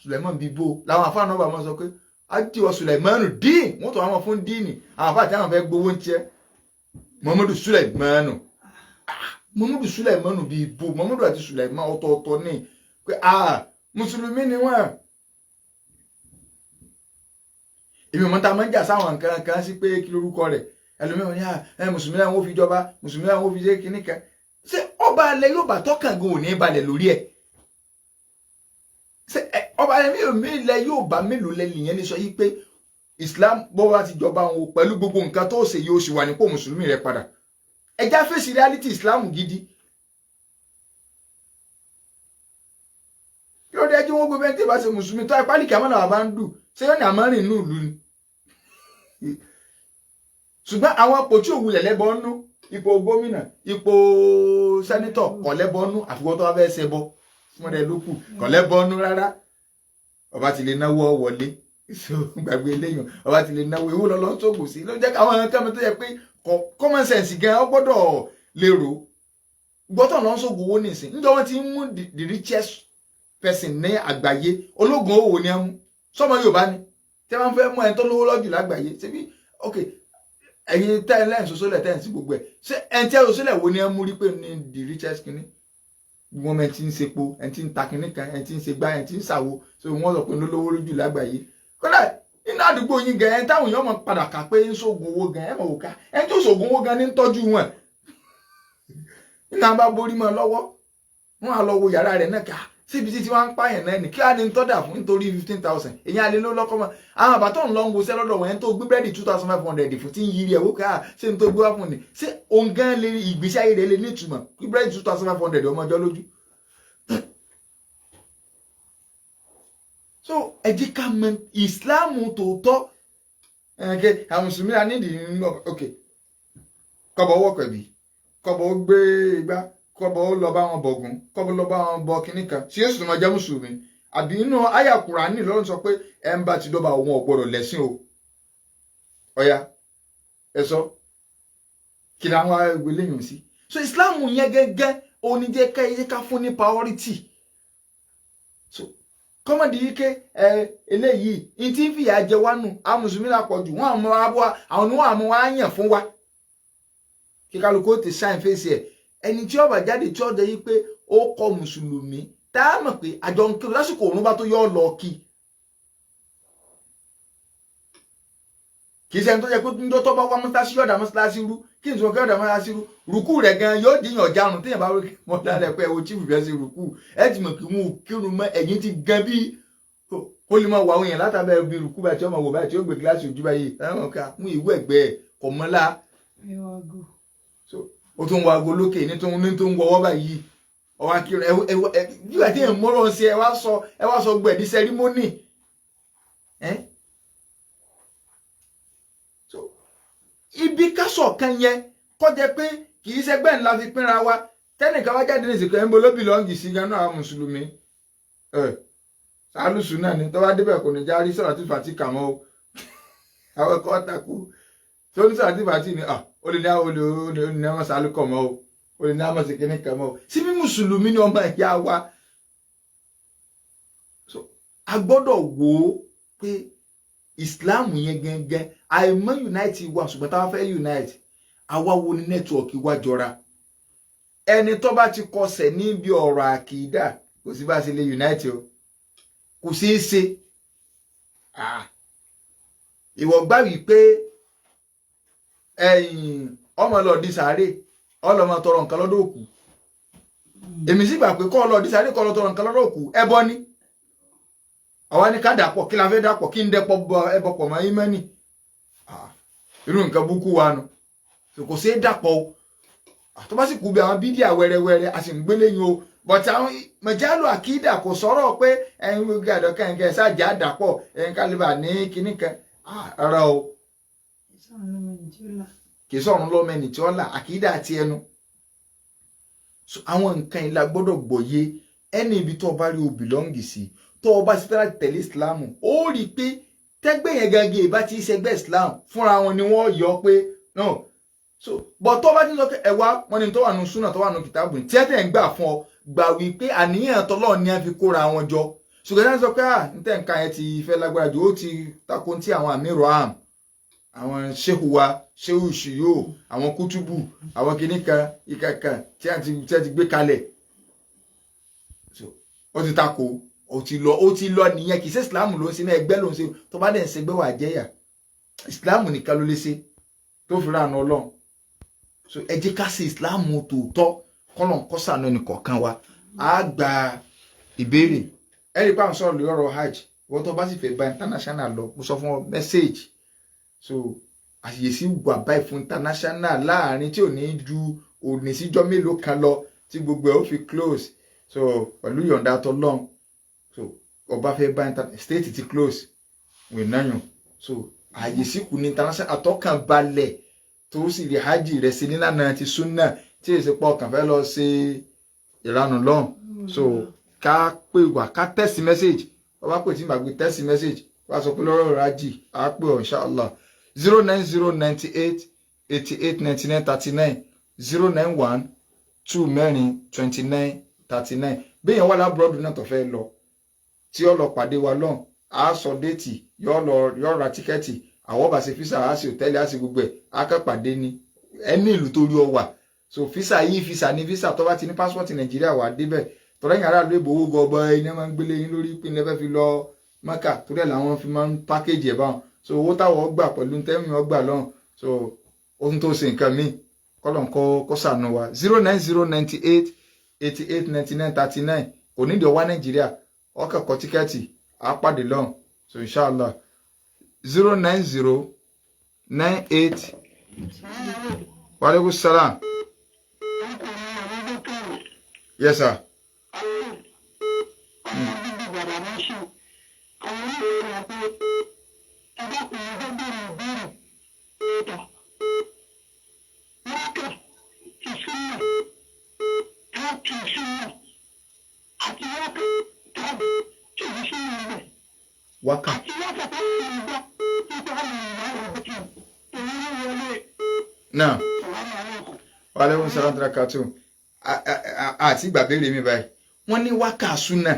Sulaiman bí bó làwọn afáàná náà bá wọn sọ pé àtiwọ Sulaimanu dín, wọ́n tó àwọn fún díìnì àwọn afáà tí àwọn fẹ́ gbowó ń tiẹ́ Muhammadu Sulaimanu, Muhammadu Sulaimanu bíi bó Muhammadu àti Sulaiman ọ̀tọ̀ọ̀tọ̀ ní pé Mùsùlùmí ni wọ́n. Èmi mọ̀ tá a máa ń jà sáwọn nǹkan kan sí pé kí lórúkọ rẹ̀ ẹlòmíràn ní ẹ mùsùlùmí làwọn ò fi jọba, mùsùlùmí làwọn ò fi ṣe kinní kan. Ṣé ọba alẹ yóò bá tọkàn gan ò ní balẹ̀ lórí ẹ̀? Ṣé ọba alẹ mélòó yóò bá mélòó lẹ nìyẹn lè sọ yìí pé Islam bó bá ti jọba wọn pẹ̀lú gbogbo nǹkan tó ṣe yóò sì wà nípò mùsùlùmí rẹ padà. Ẹja fèsì reality Islam gidi. Kí ló dé ẹjọ́ wọn gbé bẹ́ẹ̀ tí ìbá ṣe mùsùlùmí tó ipá lìkì àmọ́ làwọn bá ń dù ṣé yóò ní àmọ́ rìn inú ìlú ni. Ṣùgbọ́n àwọn ipò tí òwúlẹ̀ lẹ́bọ̀ nú, ipò gómìnà, ipò sẹ́nítọ̀ kò lẹ́bọ̀ nú, àfikún tó wá fẹ́ ṣe bọ́ fún rẹ ló kù kò lẹ́bọ̀ nú rárá. Ọba ti lè náwó wọlé gbàgbé eléyàn, ọba ti lè náwó ewu lọ́lọ́ sóògùn sí ló jẹ́ káwọn ẹ̀ka mi tó yẹ pé common sense gan ọ gbọ́dọ̀ lérò gbọ́tọ̀ lọ́n sóògùn owó nìsín. Níjọ́ wọ́n ti ń mú the richest person ní àgbáyé, ológun owó ni ẹ mú sọmọ Yorùbá ni tí wọ́n fẹ́ mú ẹni tó lówó lọ́jù lágbàáyé. Ṣebí ok ẹ̀yin tẹ́ ẹ lẹ́yìn soso lẹ̀ tẹ́ ẹ̀ ń sí gbogbo ẹ̀, ṣé ẹni tí ẹ soso lẹ̀ wo ni ẹ mú rí pé ní the richest kìíní? Wọ́n mẹ́ ti ń sepo, ẹni tí ń ta kìíní kan, ẹni tí ń ṣe gbá, ẹni tí ń ṣàwo, so wọ́n sọ pé lólówó lójú lágbàáyé. Kódà inú àdúgbò yín gan ẹni táwọn èèyàn mọ̀ padà kà pé ń ṣoògùn owó gan, ẹ mọ̀ wò ká ẹni tó ṣoògùn owó gan ní ń tọ́jú wọn. Nígbà bá borí mọ́ lọ́wọ́, wọ́n á lọ wo yàrá rẹ̀ náà ká síbi títí wọ́n ń pààyàn náà ní kí á ní tọ́dà fún nítorí 15,000 èyàn alẹ́ ló lọ́kọ́ mọ́. Àwọn àbátọ̀ ń lọ ń wọṣẹ́ lọ́dọ̀ wọn, ẹni tó gbé búrẹ́dì 2,500 fún tí ń yiri ẹ̀ wò ká ṣé n tó gbé wá fún ni, ṣé òun gan lè ìgbésí ayé rẹ̀ lè ní ìtumọ̀ kí búrẹ́dì 2,500 ọmọ ọjọ́ lójú. So ẹ jẹ́ ká mọ̀ ìsìláàmù tòótọ́. Ẹ̀ẹ́dẹ́ àwọn mùsùlùmí la nídìí nínú ok kọ́bọ̀ wọ̀ pẹ̀bí, kọ́bọ̀ ó gbé igbá, kọ́bọ̀ ó lọ bá wọn bọ̀gùn, kọ́bọ̀ lọ bá wọn bọ kínní kan, tí Jésù máa jẹ́ mùsùlùmí. Àbí inú àyà Kùránì lọ́run sọ pé ẹ̀ ń bá ti dọ́ba òun ò gbọ́dọ̀ lẹ́sìn o. Ọ̀ya ẹ sọ kí ni àwọn ẹgbẹ́ lẹ́yìn sí. So Islam yẹn gẹ́gẹ́ oníjẹ́ ká fún ní priority. So kọ́mọ̀dé yìí ké ẹ eléyìí ní tí ń fìyà jẹ wá nù, àwọn mùsùlùmí là pọ̀ jù, wọ́n àmọ́ wa bọ́ àwọn ni wọ́n àmọ́ wa yàn fún wa. Kí kálukú ó ti sáìn fèsì ẹ̀, ẹni tí ó bá jáde tí ó jẹ́ yí pé ó kọ mùsùlùmí tá a mọ̀ pé àjọ ń kírun lásìkò òun bá tó yọ ọ lọ kí. Kì í ṣe ẹni tó jẹ́ pé ń tó bá wá mọ́sálásí yọ̀dà mọ́sálásí rú, kí n sọ kí yọ̀dà mọ́sálásí rú, rùkú rẹ̀ gan yóò díyàn jarun téèyàn bá mọ́ dáadáa pé ẹ wo chief fẹ́ sí rùkú ẹ ti mọ̀ kí wọn ò kírun mọ́ ẹ̀yìn ti gan bí ó lè máa wọ àwọn èèyàn látàbẹ̀ bí rùkú báyìí tí ó máa wò báyìí tí ó gbé kíláàsì ojú báyìí ẹ̀wọ̀n ká mú ìwé ẹ̀gbẹ́ ẹ̀ kọ̀ mọ́lá ó tún wọ aago lókè ní tó ń wọwọ́ báyìí ọwọ́ akírun ẹ yíwà tí ẹ̀ mọ́rọ̀ sí ẹ wá sọ gbẹ̀ ní sẹ́rímónì. Ibi kásọ̀ kan yẹn kọjá pé kì í ṣẹgbẹ́ ńlá fi pínra wa tẹ́nìkan wá jáde ní ìsìnkú ẹ̀ ń bo ló bìlọ́ǹgì sí ganan àwọn mùsùlùmí sálùsù náà ni tó bá débẹ̀ kò ní já rí sọ̀rọ̀ tí fàtí kà mọ́ o àwọn ẹ̀kọ́ takú tó ní sọ̀rọ̀ tí fàtí ni ó lè ní àwọn olè ní àwọn sálù kọ̀ mọ́ o ó lè ní àwọn sìnkìní kà mọ́ o síbí mùsùlùmí ni ọmọ ìyá wa. A gbọ́dọ̀ wò ó pé Islam yẹn gẹ́gẹ́ àìmọ́ unite wa, ṣùgbọ́n táwa fẹ́ unite àwa wo ni nẹ́tíwọ̀kì wa jọra. Ẹni tó bá ti kọsẹ̀ níbi ọ̀rọ̀ àkìdá kò sí bá a ṣe lè unite o, kò ṣeé ṣe. Ìwọ gbà wípé ẹ̀yìn ọmọ lọ di sàárè ọlọmọ tọrọ nǹkan lọ́dọ̀ òkú, èmi sì gbà pé kọ́ lọ di sàárè kọ́ lọ tọrọ nǹkan lọ́dọ̀ òkú ẹbọ ni. Àwa ní ká dàpọ̀, kí la fẹ́ dàpọ̀, kí n dẹ́pọ̀ ẹbọ pọ̀ mọ́ ìmánì, irú nǹkan búkú wa nu kò ṣeé dàpọ̀ o. Tó bá sì kú bí àwọn bídíà wẹ́rẹ́wẹ́rẹ́ a sì ń gbélé yín o, but àwọn mẹjálù àkídà kò sọ̀rọ̀ pé ẹ̀yin gbogbo àdọ́kẹ́ kẹ́kẹ́ ṣáàjà dàpọ̀ ẹ̀yin kálíbà ní kinní kan rárá o, kì í sọ̀rọ̀ lọ́mọ ẹni tí ó là àkídà àti ẹnu. Àwọn nǹkan ìlà gbọ́dọ̀ gbọ́yé. Ẹni ibi tó bá rí o bìlọ́ǹgì sí, tó o bá ṣetán láti tẹ̀lé ìsìláàmù, ó rí i pé tẹ́gbẹ́ yẹn gangan ìbá ti ṣẹgbẹ́ ìsìláàmù fúnra wọn ni wọ́n yọ pé no. So but tó bá ti ń sọ pé ẹ̀wá wọn ni tó wà nù súnà tó wà nù kìtàbù tí ẹ tẹ̀ ń gbà fún ọ gbà wí pé àníyàn tọ́lọ́run ni a fi kóra wọn jọ. Ṣùgbọ́n náà sọ pé à ń tẹ̀ nǹkan yẹn ti fẹ́ lágbára jù, ó ti tako tí àwọn àmírò àm àwọn ṣéhù wa ṣéhù ṣìyó àwọn kútùbù àwọn kìnnìkan ìkàkàn tí a ti gbé kalẹ̀, ó ti tako Ó ti lọ, ó ti lọ nìyẹn. Kì í ṣe Islam ló ń ṣe náà, ẹgbẹ́ ló ń ṣe. Tó bá dẹ̀ ń ṣẹgbẹ́, wà jẹ́yà. Islam nìkan ló lè ṣe tó fi ránu Ọlọ́run. So ẹ jẹ́ ká ṣe Islam tòótọ́, kọ́lọ̀ ń kọ́sàánú ẹnì kọ̀ọ̀kan wa. Á gba ìbéèrè. Ẹ rí i pé à ń sọ̀rọ̀ lórí ọ̀rọ̀ hajj. Wọ́n tó bá sì fẹ́ bá international lọ, mo sọ fún ọ message. So àṣìyèsí wà báyìí fún international láàrin tí ò ní ju òní síjọ́ mélòó kan lọ tí gbogbo ẹ̀ ó fi close. So pẹ̀lú ìyọ̀ǹda tọlọ́run, so ọba fẹ́ bá state ti close wìn náyàn. So àyè sí kù ní international àtọ́kàn balẹ̀ tó sì rí hajj rẹ̀ sí nílànà ti súnà tí èsì pọ̀ kàn fẹ́ lọ ṣe ìranù lọ́hùn. So ká pè wá, ká text message. Ọba pè tí gbàgbé text message wá, sọ pé lọ́rọ̀ hajj, á pè ọ́ inshallah. 09098889939, 091 2 4 29 39. Béèyàn wà l'abroad náà tó fẹ́ lọ, tí ó lọ pàdé wa lọ́hùn, á sọ date, yóò lọ, yóò ra ticket, àwọn bá ṣe visa, á ṣe hotel, á ṣe gbogbo ẹ̀, á kẹ́ pàdé ní ẹni ìlú tó rí ọ wà. So visa yìí, visa ní visa, tó bá ti ní passport Nàìjíríà, wà débẹ̀. Tọ́lẹ́yìn aráàlú èbó, owó gọbọ iná máa ń gbélé yín lórí ìpínlẹ̀ fẹ́ fi lọ Mẹ́kà, torí ẹ̀ làwọn fi máa ń package ẹ̀ báwọn. So owó táwọn gbà pẹ̀lú tẹ́mi ọgbà lọ́hùn, so ohun tó ṣe nǹkan míì, kọ́lọ̀ kó ṣàánú wa. 09098889939. Kò nídìí ọwá Nàìjíríà, ọkọ̀ kọ ticket, á pàdé lọ́hùn. So inshallah, 09098. Wa alaikum salam. Yes, sir. Wákà. Náà, wa alaikum salam tarakatu. Àti ìgbà béèrè mi báyìí, wọ́n ní wákà súnà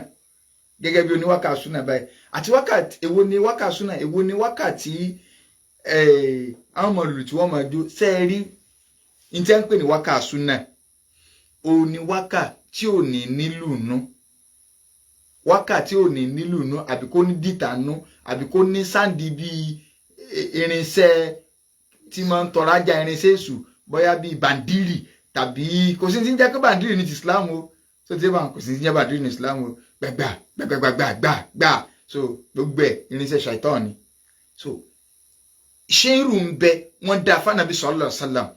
gẹ́gẹ́ bí oníwákà súnà báyìí, àti wákà, èwo ni wákà súnà, èwo ni wákà tí àwọn ọmọ lùlù tí wọ́n máa jó? Sẹ́ẹ̀rí ní tí wọ́n ń pè ní wákà súnà, òun ni wákà tí ò ní nílù nú, wákà tí ò ní nílù nú, àbí kó ní dìtà nú, àbí kó ní sáǹdì bíi irinṣẹ́ tí máa ń tọrọ ajá, irinṣẹ́ èṣù, bóyá bíi bàndírì, tàbí kò sí ti ń jẹ́ pé bàndírì ní ti Islam o. So tí bá kò sí ti ń jẹ́ bàndírì ní Islam o, gbàgbà gbàgbàgbà gbà gbà. So gbogbo ẹ̀ irinṣẹ́ ṣàìtàn ni. So ṣéèrù ń bẹ, wọ́n dá fanabi sallallahu alaihi wasallam.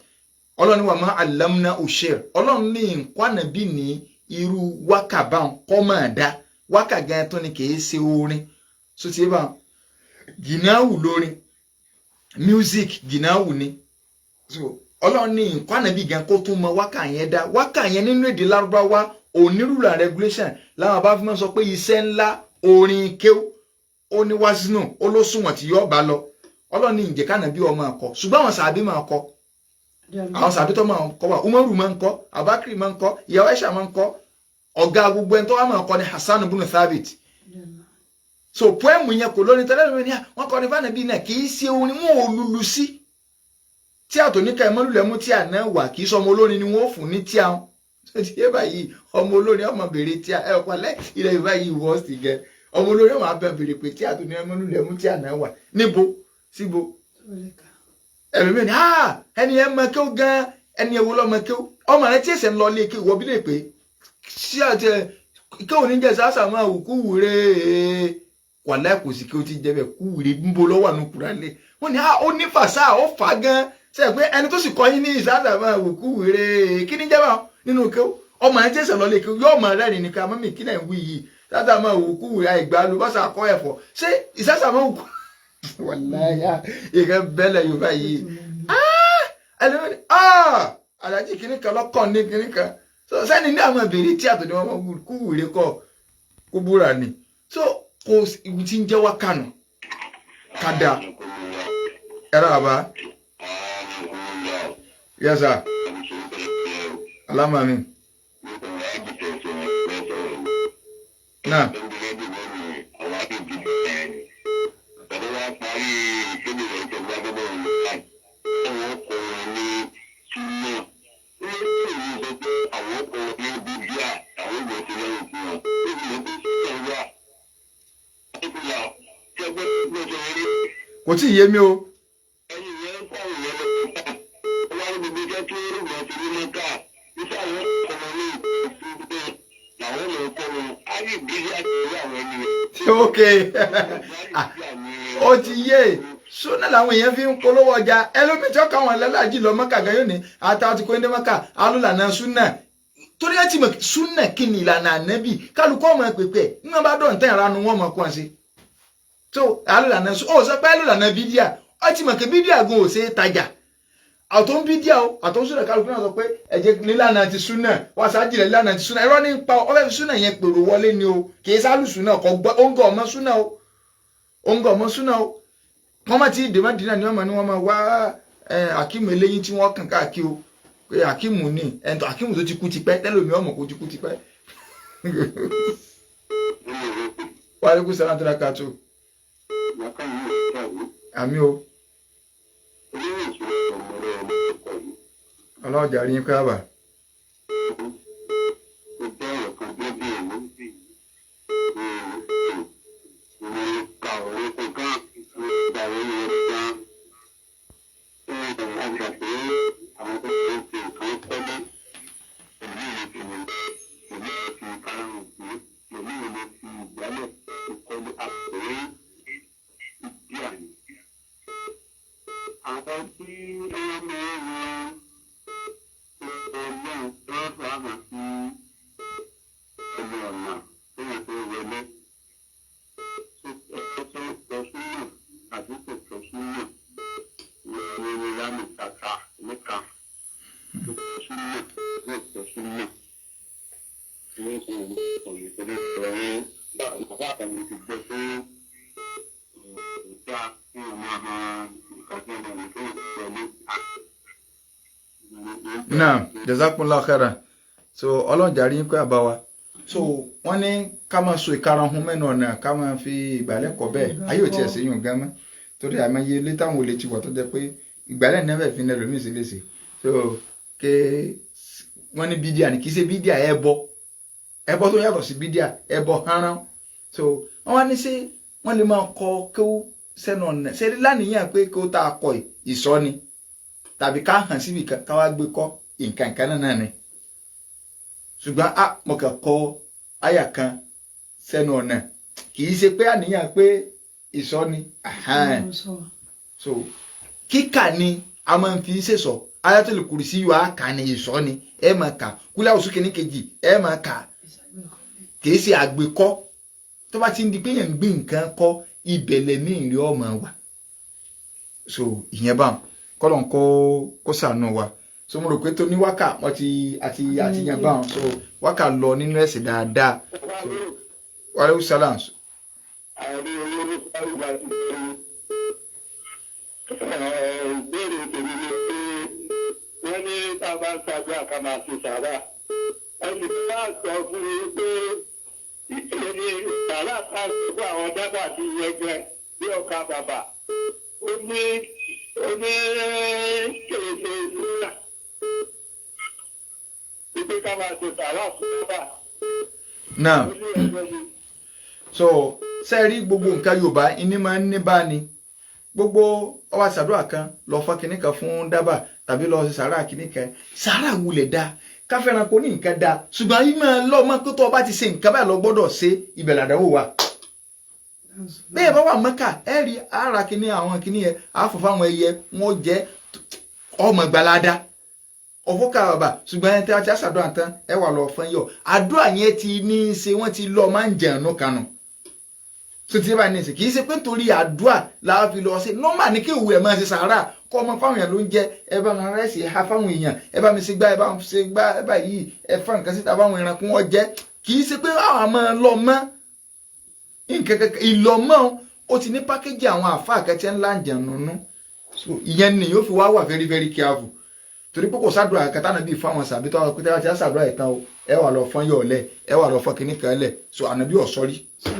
Ọlọ́run wa ma allamna ushir, ọlọ́run ní nǹkan ànábì ní irú wákà báwọn kọ́ máa dá wákà gan tó ní kì í ṣe orin. So tí bá gìnáwù lórin, music gìnáwù ni. So ọlọ́run ní nǹkan ànábì gan kó tún mọ wákà yẹn dá. Wákà yẹn nínú èdè Lárúbáwá, onírúurú regulation làwọn bá fi máa sọ pé iṣẹ́ ńlá orin kéw, ó ní wazinu, ó ló sùnwọ̀n tí yóò bá lọ. Ọlọ́run ní ìjẹ́ kánàbí ọmọ akọ, ṣùgbọ́n àwọn sàbí máa kọ, àwọn sàbí tó máa kọ wà, Umaru máa ń kọ, Abakiri máa ń kọ, ìyàwó Aisha máa ń kọ, ọ̀gá gbogbo ẹni tó wà máa kọ ni Hasan ibn Thabit. So poemu yẹn kò lórin tẹ́lẹ̀ lórin ní wọ́n kọ́ ní fànàbí náà, kì í ṣe orin, wọn ò lulu sí tí àtòníkà ẹmọlúlẹ̀ mú tí àná wà, kì í sọ ọmọ olórin ni wọ́n fún ní tí àwọn tó ti yé báyìí. Ọmọ olórin ọmọ béèrè tí ẹ ọ̀pọ̀ alẹ́ ilẹ̀ Yorùbá yìí wọ́ sí gẹ, ọmọ olórin ọmọ abẹ́ béèrè pé tí àtòní ẹmọlúlẹ̀ mú tí àná wà níbo síbo. Ẹlòmíràn ni ẹni ẹ mọ kí ó gan, ẹni ẹ wo lọmọ kí ó, ọmọ rẹ tí ẹsẹ ń lọ lé kí ìwọ bí lè pé sí àti ẹ kí òní jẹ sàásà máa wù kú wúre wàlá, kò sí kí ó ti jẹ bẹ kú wúre ń bo lọ́wọ́ àánú kúrá lé wọn ni ó ní fàṣà ó fà á gan ṣe pé ẹni tó sì kọ́ yín ní ìsàásà máa wù kú wúre, kí ni jẹ́ báwọn nínú kí ó ọmọ rẹ tí ẹsẹ lọ lé kí yóò mọ rẹ́rìn nìkan mọ́mì, kí náà ń wí yìí, sàásà máa wù kú wúre àìgbà lu bọ́sà kọ́ ẹ̀fọ́ ṣé ìsàásà máa wù kú wàláyà ìkẹ́ bẹ́lẹ̀ Yorùbá yìí. Ẹlẹ́wọ̀n alájí kìíní kan lọ́kàn ní kìíní kan sẹ́ni ní àwọn ìbéèrè tí àtọ̀dé wọn kú wùrẹ́ kọ́ kó búra ni. So kò ìwù tí ń jẹ́ wá kànú kàdà ẹ̀rọ àbá. Yes sir, alámàmí náà. Kò tí ì yé mi o. Ẹyin yẹn ń kọ́ ìyẹn lọ wọ́n ní gbogbo jẹ́ kí rúgbọ́n ti rí mọ́tà nígbà wọn kọ́ wọn ní ìfúnpẹ́ làwọn lè kọ́ wọn á lè bí àti àwọn ẹni Ok, ó ti yé. Súnà làwọn èèyàn fi ń polówó ọjà. Ẹlòmíì tí ó kà wọn lẹ́làjì lọ Mọ́kà gan yóò ní àtàwọn ti kó ní Mọ́kà alúlànà súnà, torí ẹ ti mọ̀ súnà kí ni ìlànà ànábì. Kálukú ọmọ pèpè níwọ̀n bá dọ̀ ntẹ́ ìranu wọn mọ̀ kàn sí tó alúlànà súnà. Ó sọ pé alúlànà bídíà, ó ti mọ̀ kí bídíà gan ò ṣe é tajà. Àtọ́ ń bídíà o, àtọ́ ń súnà, kálukú náà sọ pé ẹ̀jẹ̀ nílànà ti súnà wà sáájì rẹ̀ nílànà ti súnà. Irọ́ ní pa ọ fẹ́ fi súnà yẹn pèrò wọlé ni o, kì í sálù súnà kọ gbọ́. Ó ń gọ ọmọ súnà o, ó ń gọ ọmọ súnà o. Wọ́n má ti dè má dínà ni wọ́n máa ní wọ́n máa wá akíìmù eléyín tí wọ́n kàn káàkiri o, pé akíìmù ni ẹ̀ńtọ́ akíìmù tó ti kú tipẹ́ tẹ́lómi ọmọ kò ti kú tipẹ́. Wàhálà sàlám tó dáa tó. Àmì o. Ọlọ́jà rí yín pé àbà. Àwọn tí wọ́n máa ń ran ọlọ́run tó sábà sí ẹnu ọ̀nà tó yẹ kó wọlé tó tó tọ́ súnmọ̀ àbí kò tọ́ súnmọ̀ ní ní lámì kàkà níka tó tọ́ súnmọ̀ ní tọ́ súnmọ̀. Ní òye tó lè sọ ní bàbá àtàwọn ti gbọ́ pé ìjà kí wọ́n máa máa nǹkan tí wọ́n máa tó wọlé. Naam, jazakumullahu khairan. So ọlọ́jà rí pé àbá wa. So wọ́n ní ká máa so ìkarahun mẹ́nu ọ̀nà, ká máa fi ìgbálẹ̀ kọ́ bẹ́ẹ̀. Ayé ò tiẹ̀ sí yùn gan mọ́, torí àmọ́ iye ilé táwọn olè ti wọ̀ tó jẹ́ pé ìgbálẹ̀ náà bẹ̀ fi ní ẹlòmíì sí léṣe. So ké wọ́n ní bídíà ni, kì í ṣe bídíà, ẹbọ ẹbọ tó yàtọ̀ sí bídíà, ẹbọ hánrán. So wọ́n wá ní ṣé wọ́n lè máa kọ kéwú sẹ́nu ọ̀nà ṣé lánìyàn pé kó tá a kọ ìsọ́ni tàbí ká hàn síbi kan ká wá gbé kọ́ nǹkan kan náà ni. Ṣùgbọ́n a mo kàn kọ àyà kan sẹ́nu ọ̀nà, kì í ṣe pé àníyàn pé ìsọ́ni. So kíkà ni a máa ń fi ṣèṣọ. Ayatul Kursi yóò á kà ní ìsọ́ni, ẹ máa kà kúlẹ̀ oṣù kìíní kejì ẹ máa kà, kì í ṣe àgbékọ́. Tó bá ti ń di pé yẹn ń gbé nǹkan kọ́ ibẹ̀lẹ̀ ní ìrìn ọmọ wa. So ìyẹn báwọn kọlọ̀ ń kó sànù wa. So mo rò pé tó ní wákà wọ́n ti àti àti yan báwọn. So wákà lọ nínú ẹ̀sìn dáadáa. So wàlẹ́wù sálàm. Ìbéèrè tèmi ni pé wọ́n ní tá a bá ń ṣàdúrà ká máa ṣe sàrà. Ẹnì kan sọ fún mi pé èmi sàrà tá a ṣe fún àwọn dábàá ti yẹgbẹ bí ọkà bàbà. Ó ní ó ní kèrèsè ìlúra. Ìgbé ká máa ṣe sàrà fún bàbá. Náà Ó ní ẹgbẹ́ mi. So ṣe rí gbogbo nǹkan Yorùbá ìní máa ń ní bá ni gbogbo ọba ṣàdúrà kan lọ fọ́ kinní kan fún dábà tàbí lọ ṣe sàrà kinní kan. Sàrà wulẹ̀ dá káfẹ́ràn kò ní nǹkan dá, ṣùgbọ́n yìí máa lọ mọ́ pé tó ọba ti ṣe nǹkan báyìí lọ gbọ́dọ̀ ṣe ibẹ̀ làdánwò wa. Bẹ́ẹ̀ bá wà Mẹ́kà ẹ rí ara kinní àwọn kinní yẹn àfọ̀ fáwọn ẹyẹ wọn jẹ́ ọmọ gbalada ọ̀fọ̀ ká bàbà. Ṣùgbọ́n ẹ tí a ti ṣàdúrà tán ẹ wà lọ fún yọ àdúrà yẹn ti ní í ṣe wọ́n ti lọ máa ń jẹun kanu. So tí ẹ bá ní ìsìn kì í ṣe pé nítorí àdúrà la fi lọ sí nọ́mà ní kí òwú ẹ̀ máa ṣe sàárà kọ́ ọmọ fáwọn èèyàn ló ń jẹ ẹ bá mi rẹ́sì ha fáwọn èèyàn, ẹ bá mi ṣe gbá, ẹ bá mi ṣe gbá, ẹ bá yìí ẹ fá nǹkan síta fáwọn ẹranko wọn jẹ. Kì í ṣe pé àwọn máa lọ mọ́ nǹkan kankan ìlọmọ́ ó ti ní pákéjì àwọn àfa àkẹ́tẹ́ ńlá ń jẹun nínú. So ìyẹn ni yóò fi wá wà very very careful, torí pé kò sádùn àkàtà náà bíi fáwọn sàbí tó àwọn pété láti sàdúrà ìtàn o, ẹ wà lọ fọ́n yọ̀ lẹ̀, ẹ wà lọ fọ́n kínní kan lẹ̀. So ànábì ọ̀ sọ́rí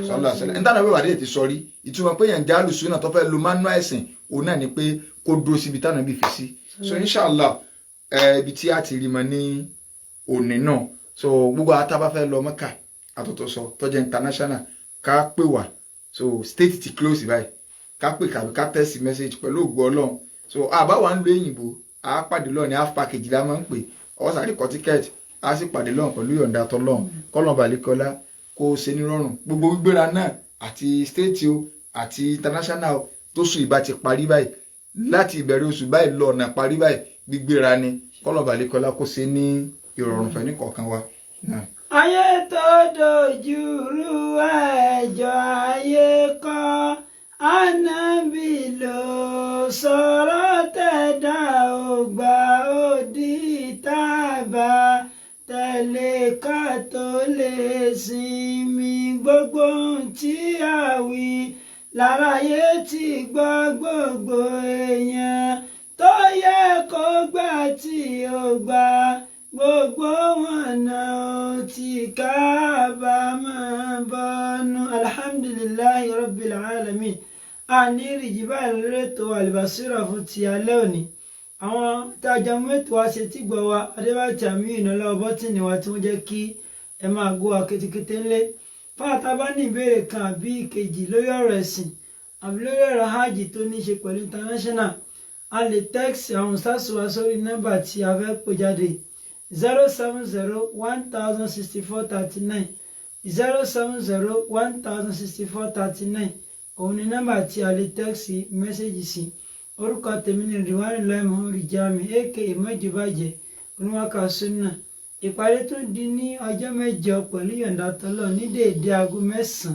sọ́lá sọ́lá níta náà wíwà dé ti sọ́rí. Ìtumọ̀ pé yẹn jálù sùnà tó fẹ́ lu manual ẹ̀sìn òun náà ni pé kó dúró síbi táwọn bí fi sí. So inshallah ẹ ibi tí a ti rí mọ ní òní náà. So gbogbo àwọn tá a bá fẹ́ lọ Mẹ́kà àtọ̀tọ̀ sọ tó jẹ́ international ká pè wá. So state ti close báyìí, Ká pè kàbí ká text message pẹ̀lú ògo Ọlọ́run. So àbá wa ń lo èyìnbó, a pàdé lọ́ọ̀ ní half package la máa ń pè. Ọ sáré kọ ticket, a sì pàdé lọ́hùn pẹ̀lú ìyọ̀ǹda tọ́lọ́hùn. Kọ́lọ́n balẹ̀kọ́lá kó o ṣe nírọ̀rùn gbogbo gbígbéra náà, àti state o àti international o. Tó sùn ìbá ti parí báyìí, láti ìbẹ̀rẹ̀ oṣù báyìí lọ ọ̀nà parí báyìí, gbígbéra ni. Kọ́lọ́n balẹ̀kọ́lá kó ṣe ní ìrọ̀rùn fẹ́ ní kọ̀ọ̀kan wa náà. Ayé tó dojú rú, ẹjọ́ ayé kọ́. Ànábì ló sọ̀rọ̀ tẹ̀dá ò gbà, ó di tábà tẹ̀lé ká tó lè sinmi. Gbogbo ohun tí a wí láráyé ti gbọ́, gbogbo èèyàn tó yẹ kó gbà tí ó gbà, gbogbo wọn náà ó ti kábàámọ̀ bọ́nú. Alhamdulillahi rabbil alamin. A ní ìrìjì báyìí lórí ètò Albasira fún ti alẹ́ òní. Àwọn tá a jọ mú ètò wa ṣe tí gbọ́ wa, Adébáyọ̀ àmì ìnáwó bọ́tìnì wa tí wọ́n jẹ́ kí ẹ máa gbọ́ wa kétékété ńlé. Fáta bá ní ìbéèrè kan àbí ìkejì lórí ọ̀rọ̀ ẹ̀sìn àbí lórí ọ̀rọ̀ hajj tó ní í ṣe pẹ̀lú international, a lè text àwọn sáàsù wa sórí nọ́mbà tí a fẹ́ pè jáde: 070 1064 39, 070 1064 39. Òun ni nọ́mbà tí a lè text message sí. Orúkọ tèmi ní Ridwan Lai Muhammad Jami, aka Mọ́júbàjẹ́ Oníwàkà Sunna. Ìpàdé tún di ní ọjọ́ 8 pẹ̀lú yọ̀ǹda tọ́lọ̀, ní déédéé aago 9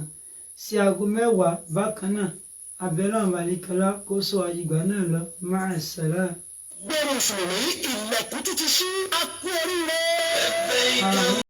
sí aago 10 bákan náà. Abẹ́rẹ́ àmàlíkọlá kó sọ àyígbà náà lọ. Máa sàlá. Gbẹ̀rù mùsùlùmí, ilẹ̀kùn tún ti ṣí. A kú oríire.